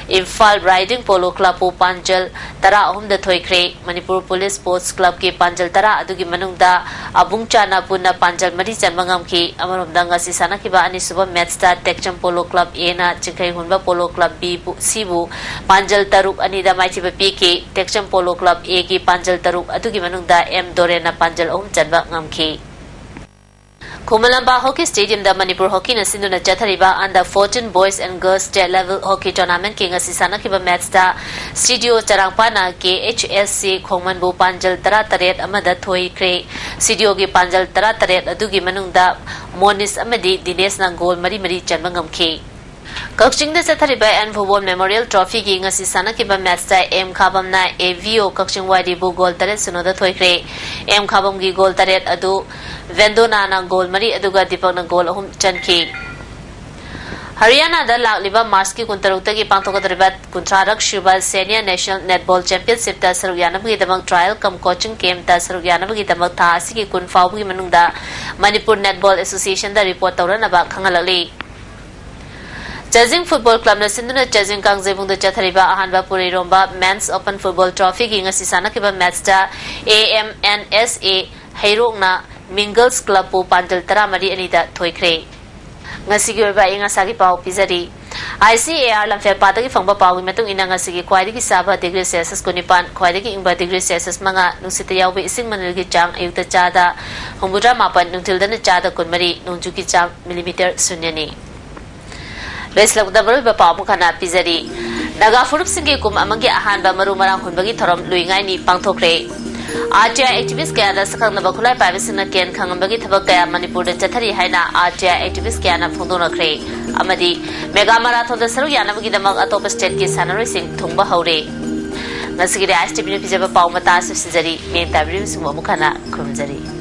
Imphal Riding Polo Clubꯄꯨ ꯄꯥꯟꯖꯜ ꯇꯔꯥ ꯑꯍꯨꯝꯗ ꯊꯣꯏꯈ꯭ꯔꯦ꯫ Manipur Police Sports Clubꯀꯤ ꯄꯥꯟꯖꯜ ꯇꯔꯥ ꯑꯗꯨꯒꯤ ꯃꯅꯨꯡꯗ ꯑꯕꯨꯡꯆꯥꯅ ꯄꯨꯟꯅ ꯄꯥꯟꯖꯜ ꯃꯔꯤ ꯆꯟꯕ ꯉꯝꯈꯤ꯫ ꯑꯃꯔꯣꯝꯗ ꯉꯁꯤ ꯁꯥꯟꯅꯈꯤꯕ ꯑꯅꯤꯁꯨꯕ matchꯇ Tekcham Polo Club Aꯅ ꯆꯤꯡꯈꯩ ꯍꯨꯟꯕ Polo Club Bꯕꯨ, Cꯕꯨ ꯄꯥꯟꯖꯜ ꯇꯔꯨꯛ ꯑꯅꯤꯗ ꯃꯥꯏꯊꯤꯕ ꯄꯤꯈꯤ꯫ Tekcham Polo Club Aꯒꯤ ꯄꯥꯟꯖꯜ ꯇꯔꯨꯛ ꯑꯗꯨꯒꯤ ꯃꯅꯨꯡꯗ ꯑꯦꯝ ꯗꯣꯔꯦꯟꯅ ꯄꯥꯟꯖꯜ ꯑꯍꯨꯝ ꯆꯟꯕ ꯉꯝꯈꯤ꯫ ꯈꯨꯃꯟ ꯂꯝꯄꯥꯛ Hockey Stadiumꯗ ꯃꯅꯤꯄꯨꯔ Hockeyꯅ ꯁꯤꯟꯗꯨꯅ ꯆꯠꯊꯔꯤꯕ Under fourteen Boys and Girls State Level Hockey Tournamentꯀꯤ ꯉꯁꯤ ꯁꯥꯟꯅꯈꯤꯕ matchꯇ CDO ꯆꯔꯥꯡꯄꯥꯅ KHSC ꯈꯣꯡꯃꯟꯕꯨ ꯄꯥꯟꯖꯜ ꯇꯔꯥ ꯇꯔꯦꯠ ꯑꯃꯗ ꯊꯣꯏꯈ꯭ꯔꯦ꯫ CDOꯒꯤ ꯄꯥꯟꯖꯜ ꯇꯔꯥ ꯇꯔꯦꯠ ꯑꯗꯨꯒꯤ ꯃꯅꯨꯡꯗ ꯃꯣꯅꯤꯁ ꯑꯃꯗꯤ ꯗꯤꯅꯦꯁꯅ goal ꯃꯔꯤ ꯃꯔꯤ ꯆꯟꯕ ꯉꯝꯈꯤ꯫ ꯀꯛꯆꯤꯡꯗ ꯆꯠꯊꯔꯤꯕ ꯑꯦꯟ ꯚꯨꯕꯣꯟ Memorial Trophyꯒꯤ ꯉꯁꯤ ꯁꯥꯟꯅꯈꯤꯕ matchꯇ ꯑꯦꯝ ꯈꯥꯕꯝꯅ AVO ꯀꯛꯆꯤꯡ ꯋꯥꯏꯔꯤꯕꯨ goal ꯇꯔꯦꯠ ꯁꯤꯅꯣꯗ ꯊꯣꯏꯈ꯭ꯔꯦ꯫ ꯑꯦꯝ ꯈꯥꯕꯝꯒꯤ goal ꯇꯔꯦꯠ ꯑꯗꯨ ꯚꯦꯟꯗꯣꯅꯥꯅ goal ꯃꯔꯤ ꯑꯗꯨꯒ ꯗꯤꯄꯛꯅ goal ꯑꯍꯨꯝ ꯆꯟꯈꯤ꯫ ꯍꯔꯤꯌꯥꯅꯥꯗ ꯂꯥꯛꯂꯤꯕ Marchꯀꯤ ꯀꯨꯟꯇꯔꯨꯛꯇꯒꯤ ꯄꯥꯡꯊꯣꯛꯀꯗꯧꯔꯤꯕ ꯀꯨꯟꯊ꯭ꯔꯥꯔꯛ ꯁꯨꯕ Senior National Netball Championshipꯇ ꯁꯔꯨꯛ ꯌꯥꯅꯕꯒꯤꯗꯃꯛ trial cum coaching campꯇ ꯁꯔꯨꯛ ꯌꯥꯅꯕꯒꯤꯗꯃꯛ ꯊꯥ ꯑꯁꯤꯒꯤ ꯀꯨꯟ ꯐꯥꯎꯕꯒꯤ ꯃꯅꯨꯡꯗ Manipur Netball Associationꯗ report ꯇꯧꯔꯅꯕ ꯈꯪꯍꯜꯂꯛꯂꯤ꯫ ꯆꯥꯖꯤꯡ Football Clubꯅ ꯁꯤꯟꯗꯨꯅ ꯆꯥꯖꯤꯡ ꯀꯥꯡꯖꯩꯕꯨꯡꯗ ꯆꯠꯊꯔꯤꯕ ꯑꯍꯥꯟꯕ ꯄꯨꯔꯩꯔꯣꯝꯕ Men's Open Football Trophyꯒꯤ ꯉꯁꯤ ꯁꯥꯟꯅꯈꯤꯕ matchꯇ AMNSA ꯍꯩꯔꯣꯛꯅ Mingles Clubꯄꯨ ꯄꯥꯟꯖꯜ ꯇꯔꯥꯃꯔꯤ ꯑꯅꯤꯗ ꯊꯣꯏꯈ꯭ꯔꯦ꯫ ꯉꯁꯤꯒꯤ ꯑꯣꯏꯕ ꯑꯏꯪ ꯑꯁꯥꯒꯤ ꯄꯥꯎ ꯄꯤꯖꯔꯤ꯫ ICAR ꯂꯝꯐꯦꯜꯄꯥꯗꯒꯤ ꯐꯪꯕ ꯄꯥꯎꯒꯤ ꯃꯇꯨꯡ ꯏꯟꯅ ꯉꯁꯤꯒꯤ ꯈ꯭ꯋꯥꯏꯗꯒꯤ ꯁꯥꯕ degree Celsius ꯀꯨꯟꯅꯤꯄꯥꯟ, ꯈ꯭ꯋꯥꯏꯗꯒꯤ ꯏꯪꯕ degree Celsius ꯃꯉꯥ, ꯅꯨꯡꯁꯤꯠꯇ ꯌꯥꯎꯕ ꯏꯁꯤꯡ ꯃꯅꯤꯜꯒꯤ ꯆꯥꯡ ꯑꯌꯨꯛꯇ ꯆꯥꯗ ꯍꯨꯝꯐꯨꯇꯔꯥ ꯃꯥꯄꯟ, ꯅꯨꯡꯊꯤꯜꯗꯅ ꯆꯥꯗ ꯀꯨꯟꯃꯔꯤ, ꯅꯣꯡꯖꯨꯒꯤ ꯆꯥꯡ millimeter ꯁꯨꯟꯌꯅꯤ꯫ ꯂꯣꯏꯁꯤꯜꯂꯛꯄꯗ ꯃꯔꯨꯑꯣꯏꯕ ꯄꯥꯎ ꯑꯃꯨꯛ ꯍꯟꯅ ꯄꯤꯖꯔꯤ꯫ ꯅꯥꯒꯥ ꯐꯨꯔꯨꯞꯁꯤꯡꯒꯤ ꯀꯨꯝ ꯑꯃꯒꯤ ꯑꯍꯥꯟꯕ ꯃꯔꯨ ꯃꯔꯥꯡ ꯍꯨꯟꯕꯒꯤ ꯊꯧꯔꯝ ꯂꯨꯏꯉꯥꯏꯅꯤ ꯄꯥꯡꯊꯣꯛꯈ꯭ꯔꯦ꯫ RTI activist ꯀꯌꯥꯗ ꯁꯛꯈꯪꯅꯕ ꯈꯨꯠꯂꯥꯏ ꯄꯥꯏꯕꯁꯤꯡꯅ ꯀꯦꯟ ꯈꯪꯉꯝꯕꯒꯤ ꯊꯕꯛ ꯀꯌꯥ ꯃꯅꯤꯄꯨꯔꯗ ꯆꯠꯊꯔꯤ ꯍꯥꯏꯅ RTI activist ꯀꯌꯥꯅ ꯐꯣꯡꯗꯣꯛꯅꯈ꯭ꯔꯦ꯫ ꯑꯃꯗꯤ ꯃꯦꯒꯥ ꯃꯔꯥꯊꯣꯟꯗ ꯁꯔꯨꯛ ꯌꯥꯅꯕꯒꯤꯗꯃꯛ ꯑꯇꯣꯞꯄ stateꯀꯤ ꯁꯥꯟꯅꯔꯣꯏꯁꯤꯡ ꯊꯨꯡꯕ ꯍꯧꯔꯦ꯫ ꯉꯁꯤꯒꯤꯗꯤ ISTVꯅ ꯄꯤꯖꯕ ꯄꯥꯎ ꯃꯇꯥ ꯑꯁꯤ ꯁꯤꯟꯖꯔꯤ꯫ ꯃꯤꯠꯌꯦꯡ ꯇꯥꯕꯤꯔꯤꯕꯁꯤꯡꯕꯨ ꯑꯃꯨꯛ ꯍꯟꯅ ꯈꯨꯔꯨꯝꯖꯔꯤ꯫